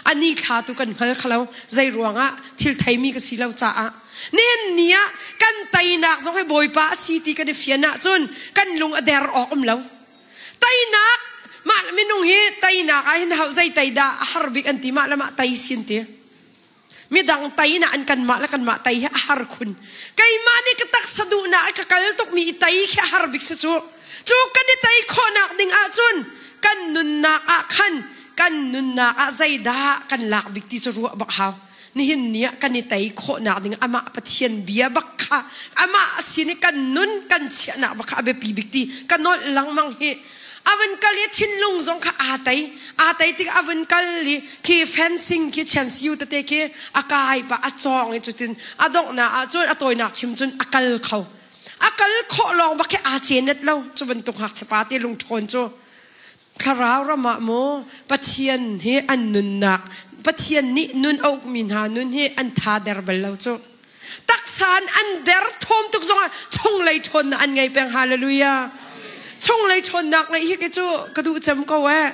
Ani thla tu kan hngal khalo zei ruangah thil theimi ka si lo caah. Nihin ni ah kan teinak zong hi Bawipa a si ti kan i fian ahcun kan lung a der awk um lo. Teinak mah minung hi teinak ah hin hau zei tei dah a har bik an ti mah le mah tei sin ti. Midang tei na an kanmah le kanmah tei hi a har. har khun. Keimah nih ka taksa duhnak i ka kal tukmi i tei khi a har bik si cu. Cu kan i tei khawhnak ding ahcun kan nunnak ah khan kan nunnak ah zeidah kan lak bik ti cu ruah bak hau. Nihin ni ah kan i tei khawhnak ding amah Pathian bia bak kha amah sin i kan nun kan chiahnak bak kha a biapi bik ti ka nolh lengmang hi. A vun kal i thinlung zong kha aa tei. Aa tei tik a vun kal i khi fencing khi chiansiu tete khi a kai pah a cawng i cutin a donghnak ahcun a tawinak chim cun a kal kho. A kal khawh lawng bak khi aa cenet lo. Cu bantuk ngakchia pa te lungṭhawn cu thlarau ram ah maw Pathian hi an nunnak Pathian nih nun a ukmi hna nun hi an tha der bal lo cu. Taksa in an der thawm tuk zongah chunglei ṭhawnnak an ngei peng. Hallelujah. Chunglei ṭhawnnak ngeih hi cu ka duh cem ko eh.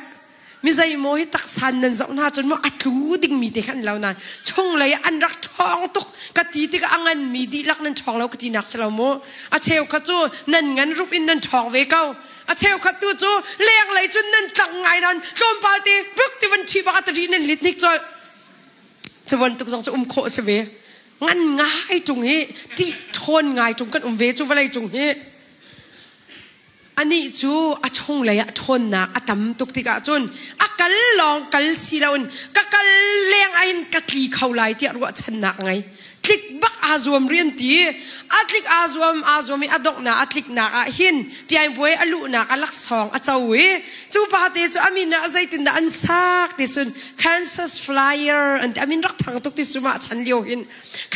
Mi zeimaw hi taksa nan zoh hna cun maw a tlu dingmi te khan lo nain chunglei an rak ṭhawng tuk ka ti tikah a nganmi dihlak nan ṭhawng lo ka tinak si lo mu. A cheukhat cu nan ngan rup in nan ṭhawng ve ko. A cheukhat tu cu lenglei cun nan tlak ngai nain tlawmpal te buk ti van ṭhi bak a tari nan lit hnik colh. Cu bantuk zong cu um khawh si ve. Ngan ngai ṭung hi ṭih ṭhawn ngai ṭung kan um ve cu vawlei cung hi. Anih cu a chunglei ah ṭhawnnak a tam tuk tikah cun a kal lawng kal si loin ka kal leng ah hin ka tli kho lai tiah ruahchannak ngei. Tlik bak aa zuam rian ti. A tlik aa zuam aa zuam i a donghnak a tliknak ah hin piangbuai a luhnak a laksawng a co i cu pa te cu a min ah zeitindah an sak ti cun Kansas Flyer an ti. A min rak thang tuk ti cu mah chan lio hin.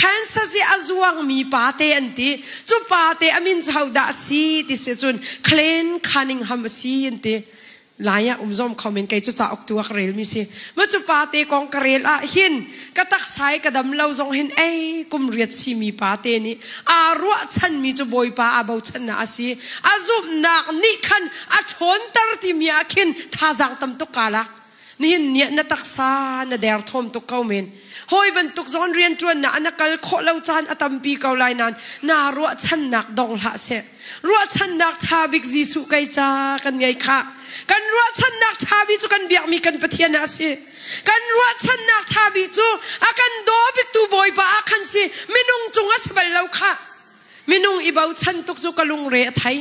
Kansas i a zuangmi pa te an ti. Cu pa te a min cu hodah a si ti si cun Glenn Cunningham a si an ti. Lai ah um zom kho men kei cu cauk tu ah ka relmi si. Ma cu pa te kong ka rel ah hin ka taksa i ka dam lo zong hin ei kum riat simi pa te nih aa ruahchanmi cu Bawipa aa bochannak a si. A zumhnak nih khan a ṭhawnter timi ah khin thazaang tam tuk kaa lak. Nihin ni ah na taksa na derthawm tuk ko men. Hawi bantuk zong rianṭuannak ah na kal khawh lo caan a tampi ko lai nain naa ruahchannak dong hlah seh. Ruahchannak ṭha bik Jesuh kei ca kan ngei khah. Kan ruahchannak ṭha bik cu kan biakmi kan Pathian ah a si. Kan ruahchannak ṭha bik cu a kan daw biktu Bawipa ah khan si. Minung cung a si bal lo khah. Minung i bochan tuk cu ka lungre a thei.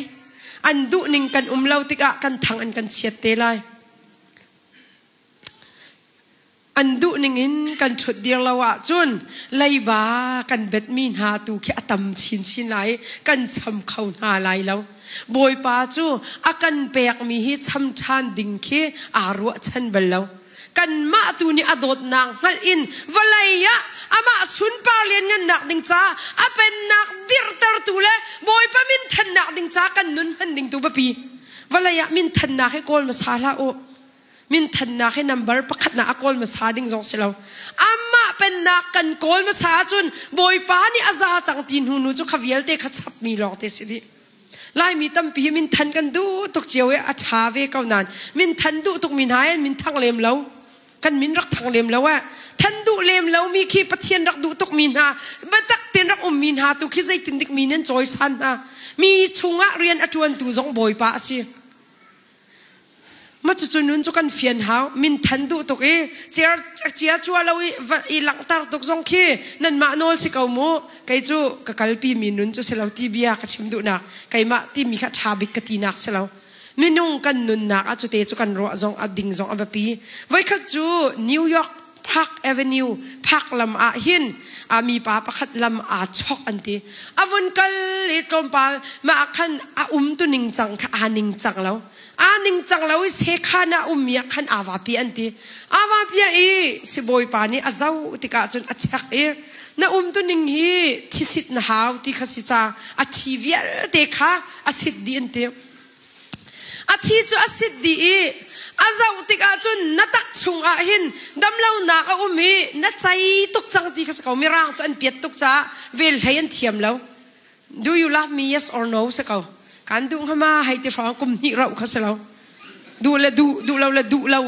An duhning kan um lo tikah kan thang an kan chiat te lai. An duh ningin kan ṭhutdir lo ahcun leiba kan betmi hna tu khi a tam chinchin lai i kan cham kho hna lai lo. Bawipa cu a kan pekmi hi cham ṭhan ding khi aa ruahchan bal lo. Kanmah tu nih a dawtnak hngalh in vawlei ah amah sunpar lianngannak ding caah a pennak dirhtertu le Bawipa min thannak ding caah kan nun hman ding tu biapi. Vawlei ah minthannak hi kawl hmasa hlah u. Minthannak hi number pakhatnak a kawl hmasa ding zong si lo. Amah pennak kan kawl hmasa ahcun Bawipa nih a za cang ti hnu nu cu kha vialte kha chapmi lawng te si dih. Laimi tampi hi minthan kan duh tuk cio i a ṭha ve ko nain minthan duh tukmi hna hin minthang lem lo. Kan min rak thang lem lo eh. Than duh lem lomi khi Pathian rak duh tukmi hna, biatak tein rak ummi hna tu khi zeitindik mi nan cawisan hna. Mi chungah rian a ṭuantu zong Bawipa a si. Ma cucu nun cu kan fian hau. Min than duh tuk i cia cua lo i, i langhter tuk zong khi nanmah nawl si ko mu. Kei cu ka kalpi mi nun cu si lo ti bia ka chim duhnak. Keimah timi kha ṭha bik ka tinak si lo. Minung kan nunnak ah cute cu kan ruah zong a ding zong a biapi. Voikhat cu New York Park Avenue Park lam ah hin a mipa pakhat lam aa chok an ti. A vun kal i tlawmpal mah ah khan a um tu ning cang kha aa ning cang lo. Aa ning cang lo i sekhan ah ummi ah khan aa vapi an ti. Aa vapi i sibawipa nih a zoh tikah cun a chek i na um tu ning hi thisit na hau ti kha si ca a thi vialte kha a sit dih an ti. A thi cu a sit dih i a zoh tikah cun na tak chungah hin damlonak a um i na cei tuk cang ti kha si ko. Mirang cu an piat tuk caah vel hlei an thiam lo. Do you love me yes or no si ko. Kan duh hnga ma hei ti hrawng kum hnih rauh kha si lo. Duh le duh, duh lo le duh lo.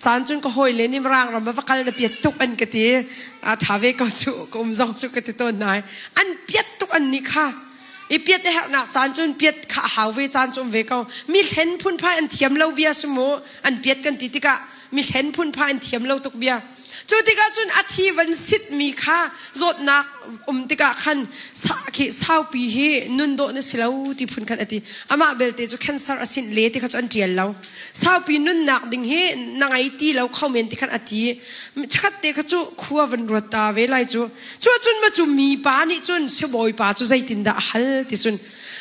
Caan cun ka hawi le nih Mirang ram ah va kal na piat tuk an ka ti. A ṭha ve ko cu ka um zong cu ka ti tawn nai. An piat tuk an nih kha. I piat a herhnak caan cun piat kha a hau ve caan cu um ve ko. Mi hlen phunphai an thiam lo bia si mu. An piat kan ti tikah mi hlen phunphai an thiam lo tuk bia. Cu tikah cun a thi van sitmi kha zawtnak um tikah khan sa khi saupi hi nun dawh na si lo ti phun khan a ti. Amah belte cu cancer a sinh le ti kha cu an ṭial lo. Saupi nunnak ding hi na ngei ti lo kho men ti khan a ti. Chakhat te kha cu khua van ruat ta ve lai cu. Cu cun ma cu mi pa nih cun sibawi pa cu zeitindah a hal ti cun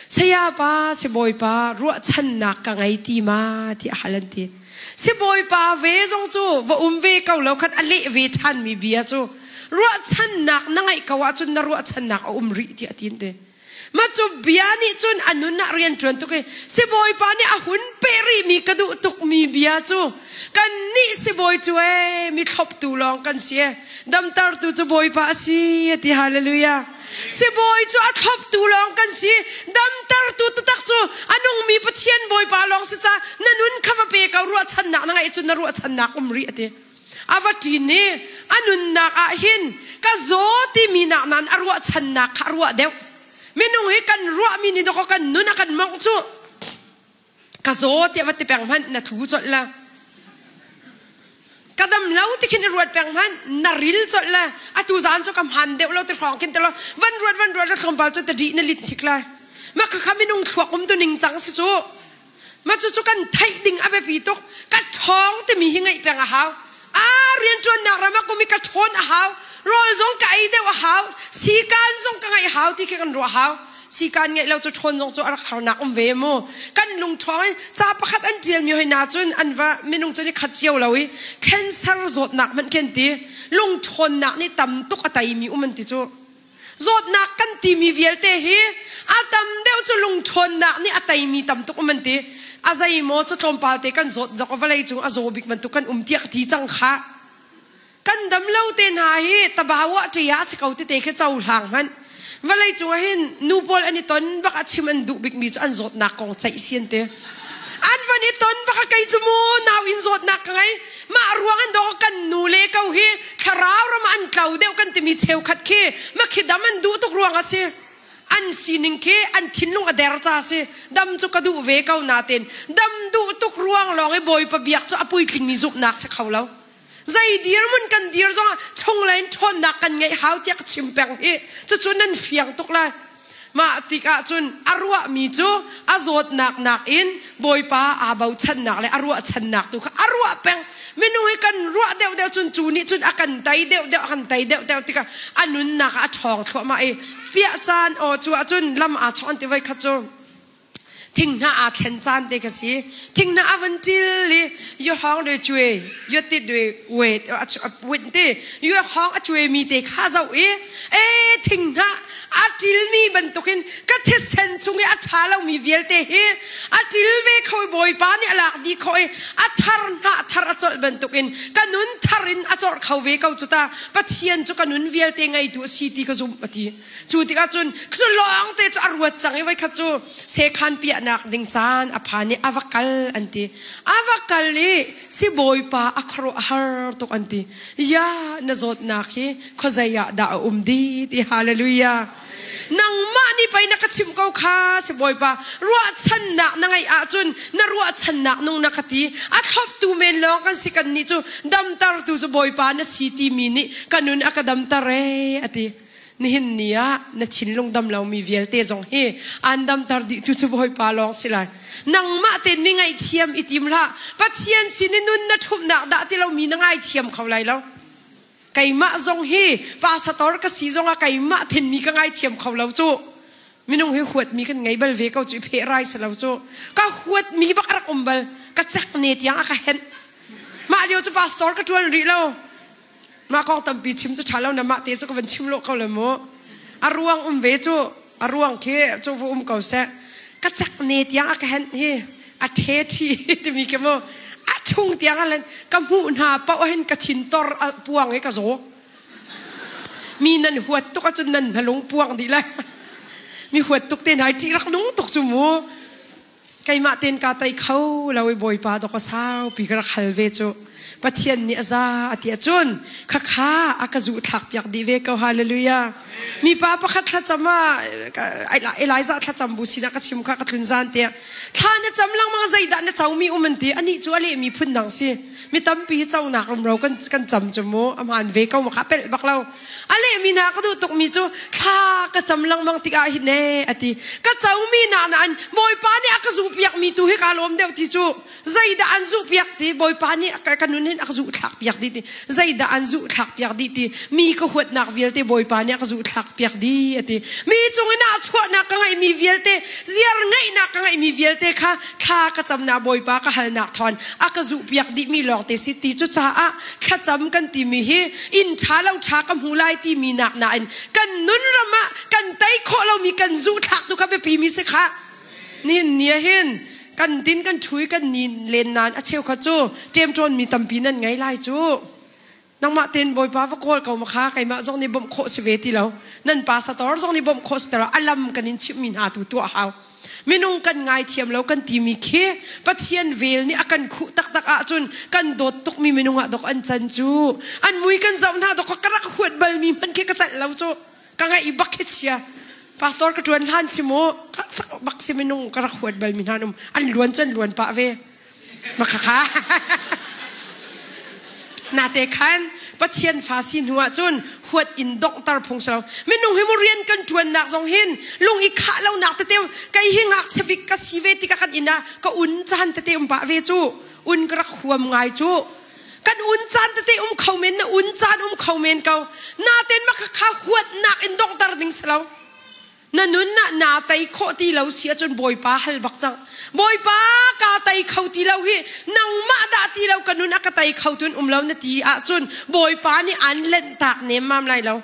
saya pa sibawi pa ruahchannak ka ngei ti ma ti a hal an ti. Sibawipa ve zong cu va um ve ko lo khan a leh ve ṭhanmi bia cu ruahchannak na ngeih ko ahcun na ruahchannak a um rih tiah a ti te. Mah cu bia nih cun a nun ah rian ṭuan tuk i sibawipa nih a hun peh rihmi ka duh tukmi bia cu kannih sibawi cu ee mi thloptu lawng kan si ee damtertu cu Bawipa a si a ti hallelujah. Sibawi cu a thloptu lawng kan si. Damtertu taktak cu a nungmi Pathian Bawipa lawng si ca na nun kha va pe ko ruahchannak na ngeih cun na ruahchannak um rih a ti. A va ṭin i a nunnak ah hin ka zaw timi nak nain a ruahchannak kha a ruah deuh. Minung hi kan ruahmi nih dawkaw kan nun a kan mawngh cu. Ka zaw tiah va ti peng hmanh na thu colh la. Ka dam lo ti khin i ruat peng hmanh na ril colh la. Atu zan cu ka hman deuh lo ti hrawng khin te lo van ruat van ruat la tlawmpal cu ta dih na lit hnik lai. Ma kha kha minung thluak um tu ning cang si cu. Ma cu cu kan theih ding a biapi tuk. Ka ṭhawng timi hi ngaih peng a hau. A rianṭuannak ram ah kum i ka ṭhawn a hau. Rawl zong ka ei deuh a hau. Sikaan zong ka ngeih hau ti khi kan ruah hau. Sikaan ngeih lo cu ṭhawn zong cu a rak harnak um ve mu. Kan lungṭhawng i ca pakhat an ṭialmi hoi na cun an va minung cu ni khat cio lo i cancer zawtnak hmanh khi an ti. Lungṭhawnnak nih tam tuk a teimi um an ti cu. Zawtnak kan timi vialte hi a tam deuh cu lungṭhawnnak nih a teimi tam tuk um an ti. A zeimaw cu tlawmpal te kan zawt dok vawlei cung a zaw bik bantuk kan um tiah ka ti cang kha. Kan dam lo te hna hi tabawa ṭia a si ko tete khi cohlang hmanh. Vawlei cung ah hin nu pawl an i ton bak a chim an duh bikmi cu an zawtnak kong ceih si an ti. An van i ton bak a kei cu mu nau in zawtnak ka ngei. Mah ruang in dawh kan nu le ko hi thlarau ram an tlo deuh kan timi cheukhat khi makhi dam an duh tuk ruang a si. An sining khi an thinlung a der ca si. Dam cu ka duh ve ko nain dam duh tuk ruang lawng i Bawipa biak cu a puitlingmi zumhnak si kho lo. Zei dirhmun kan dir zongah chunglei in ṭhawnnak kan ngeih hau tiah ka chim peng hi. Cucu nan fiang tuk lai. Mah tikah cun a ruahmi cu a zawtnak nakin Bawipa aa bochannak le a ruahchannak tu kha a ruah peng. Minung hi kan ruah deuhdeuh cun cu nih cun a kan tei deuhdeuh a kan tei deuhdeuh tikah a nunnak ah a ṭhawng thluahmah i piah caan aw cu ahcun lam aa chawk an ti voikhat cu thinghnah aa thlen caan te ka si thinghnah a van ṭil i yu hawng de cue yu tit de wet wet te yu hawng a cue mi te kha zoh i e thinghnah a ṭilmi bantukin ka thisen chung i a ṭha lomi vialte hi a ṭil ve kho i Bawipa nih a lak dih khawh i a thar hnah thar a colh bantukin ka nun thar in a corh kho ve ko cu ta Pathian cu ka nun vialte ngeitu a si ti ka zumh a ti. Cu tikah cun cu lawng te cu a ruat cang i voikhat cu sekhan piahnak ding caan a phan i a va kal an ti. A va kal i sibawipa a khuaruah a har tuk an ti. Ya na zawtnak hi khuazei ah dah a um dih ti hallelujah. Nangmah nih pei na ka chimh ko kha sibawipa ruahchannak na ngeih ahcun na ruahchannak nung na ka ti a thloptu men lawng kan si kan nih cu damtertu cu Bawipa na si timi nih ka nun a ka damter ee a ti. Nihin ni ah na thinlung dam lomi vialte zong hi aan damter dih tu cu Bawipa lawng si lai. Nangmah tein mi ngaihthiam i tim hlah. Pathian sin i nun na ṭhumhnak dah ti lomi na ngaithiam kho lai lo. Keimah zong hi pastor ka si zongah keimah thinmi ka ngaithiam kho lo cu. Minung hi huatmi kan ngei bal ve ko cu i pheh rai si lo cu. Ka huatmi bak a rak um bal. Ka cek ne tiang a ka henh. Mah lio cu pastor ka ṭuan rih lo. Mah kong tampi chim cu ṭha lo na mah te cu ka van chim lo ko le mu. A ruang um ve cu a ruang khi cu vu um ko seh. Ka cak ne tiang a ka henh hi a ṭhe ṭhi timi khi mu a chung tiang a len ka hmuh hna paoh hin ka thin tor a puang i ka zaw. Mi nan huat tuk ahcun nan hnalung puang dih lai. Mi huat tuk te hna i ṭih rak nung tuk cu mu. Keimah tein kaa tei kho lo i Bawipa dawk a saupi ka rak hal ve cu. Pathian nih a za a ti ahcun khakha a ka zuh thlak piak dih ve ko. Hallelujah. Mipa pakhat thlacam ah Elijah thlacam bu sinah ka chim kha ka tlun zan tiah thla na cam lengmang zeidah na comi um an ti anih cu a lehmi phun dang si mi tampi hi conak rumro kan kan cam cu mu a hmaan ve ko ma kha pelh bak lo a lehmi hna ka duh tukmi cu thla ka cam lengmang tikah hin e a ti ka comi na nain Bawipa nih a ka zuhpiakmi tu hi ka lawm deuh ti cu zeidah an zuhpiak ti Bawipa nih ka nun hin a ka zuh thlak piak dih ti zeidah an zuh thlak piak dih ti mi ka huatnak vialte Bawipa nih a ka zuh thlak piak dih a ti mi cung in ah chuahnak ka ngeihmi vialte ziar ngeihnak ka ngeihmi vialte kha thla ka camnak Bawipa ka halnak thawn a ka zuh piak dih mi lawng te si ti cu caah thlacam kan timi hi inn ṭha lo ṭha ka hmu lai timi nak nain kan nun ram ah kan tei khawh lomi kan zuh thlak tu kha biapi mi si kha Nihin ni ah hin kan tin kan ṭhu i kan ni len nain a cheukhat cu ṭemṭawn mi tampi nan ngei lai cu. Nangmah tein Bawipa va kawl ko ma kha keimah zong nih bawmh khawh si ve ti lo. Nan pastor zong nih bawmh khawh si ti lo. A lam kan in chimhmi hna tu tuah hau. Minung kan ngaithiam lo kan timi khi Pathian vel nih a kan khuh taktak ahcun kan dawt tukmi minung ah dok an can cu. An mui kan zoh hna dok ka rak huat balmi hmanh khi ka celh lo cu. Ka ngaih bak khi chia. Pastor ka ṭuan hlan si mu bak si minung ka rak huat bal mi hna um an luan cu an luan pah ve makhakha nate khan Pathian fa si hnu ah cun huat in donghter phung si lo minung hi mu rian kan ṭuannak zong hin lung i khah lonak tete kei hi ngakchia bik ka si ve tikah kan inn ah ka un caan tete um pah ve cu un ka rak huam ngai cu Kan un caan tete um kho men na un caan um kho men ko. Naten mah kha huatnak in donghter ding si lo. Na nun ah naa tei khawh ti lo si ahcun Bawipa hal bak cang. Bawipa ka tei kho ti lo hi nangmah dah ti lo ka nun a ka tei kho tun um lo na ti ahcun Bawipa nih an lenhtak nemmam lai lo.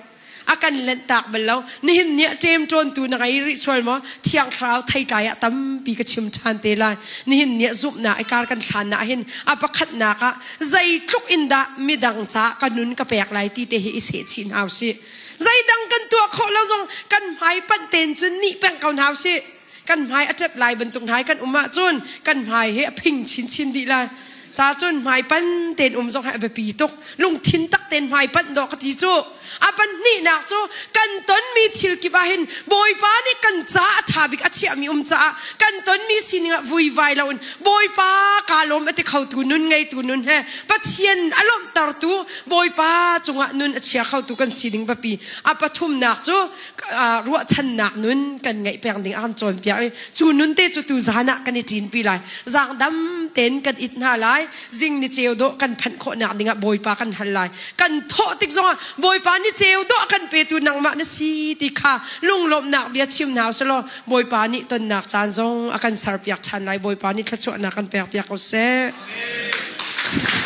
A kan lenhtak bal lo. Nihin ni ah ṭemṭawntu na ngei rih sual maw? Thiang Thlarau theitlai ah tampi ka chim ṭhan te lai. Nihin ni ah zumhnak i kar kan hlannak ah hin a pakhatnak ah zeitluk in dah midang caah ka nun ka pek lai ti te hi i sehchih hna usih. Zeidang kan tuah khawh lo zong kan hmai panh tein cun nih peng ko hna usih. Kan hmai a ṭet lai bantuk hna i kan um ahcun kan hmai hi a phing chinchin dih lai. Ca cun hmaipan tein um zong hi a biapi tuk. Lungthin tak tein hmaipanh dawh ka ti cu. A pahnihnak cu kan tonmi thil kip ah hin Bawipa nih kan ca a ṭha bik a chiahmi um caah kan tonmi sining ah vuivai loin Bawipa kaa lawm a ti khotu nun ngeitu nun he Pathian a lawmhtertu Bawipa cungah nun a chia khotu kan sining biapi. A pathumnak cu ruahchannak nun kan ngeih peng ding a kan cawnpiak i cu nun te cu tu zan ah kan i ṭinpi lai. Zaangdam tein kan it hna lai. Zing ni ceu dawh kan phanh khawhnak dingah Bawipa kan hal lai. Kan thawh tik zongah Bawipa ni ceu dawh kan petu nangmah na si ti kha lunglawmhnak bia chim hna usih Bawipa nih tonnak caan zong a kan serpiak ṭhan lai. Bawipa nih thluachuahnak kan pekpiak ko seh. Amen.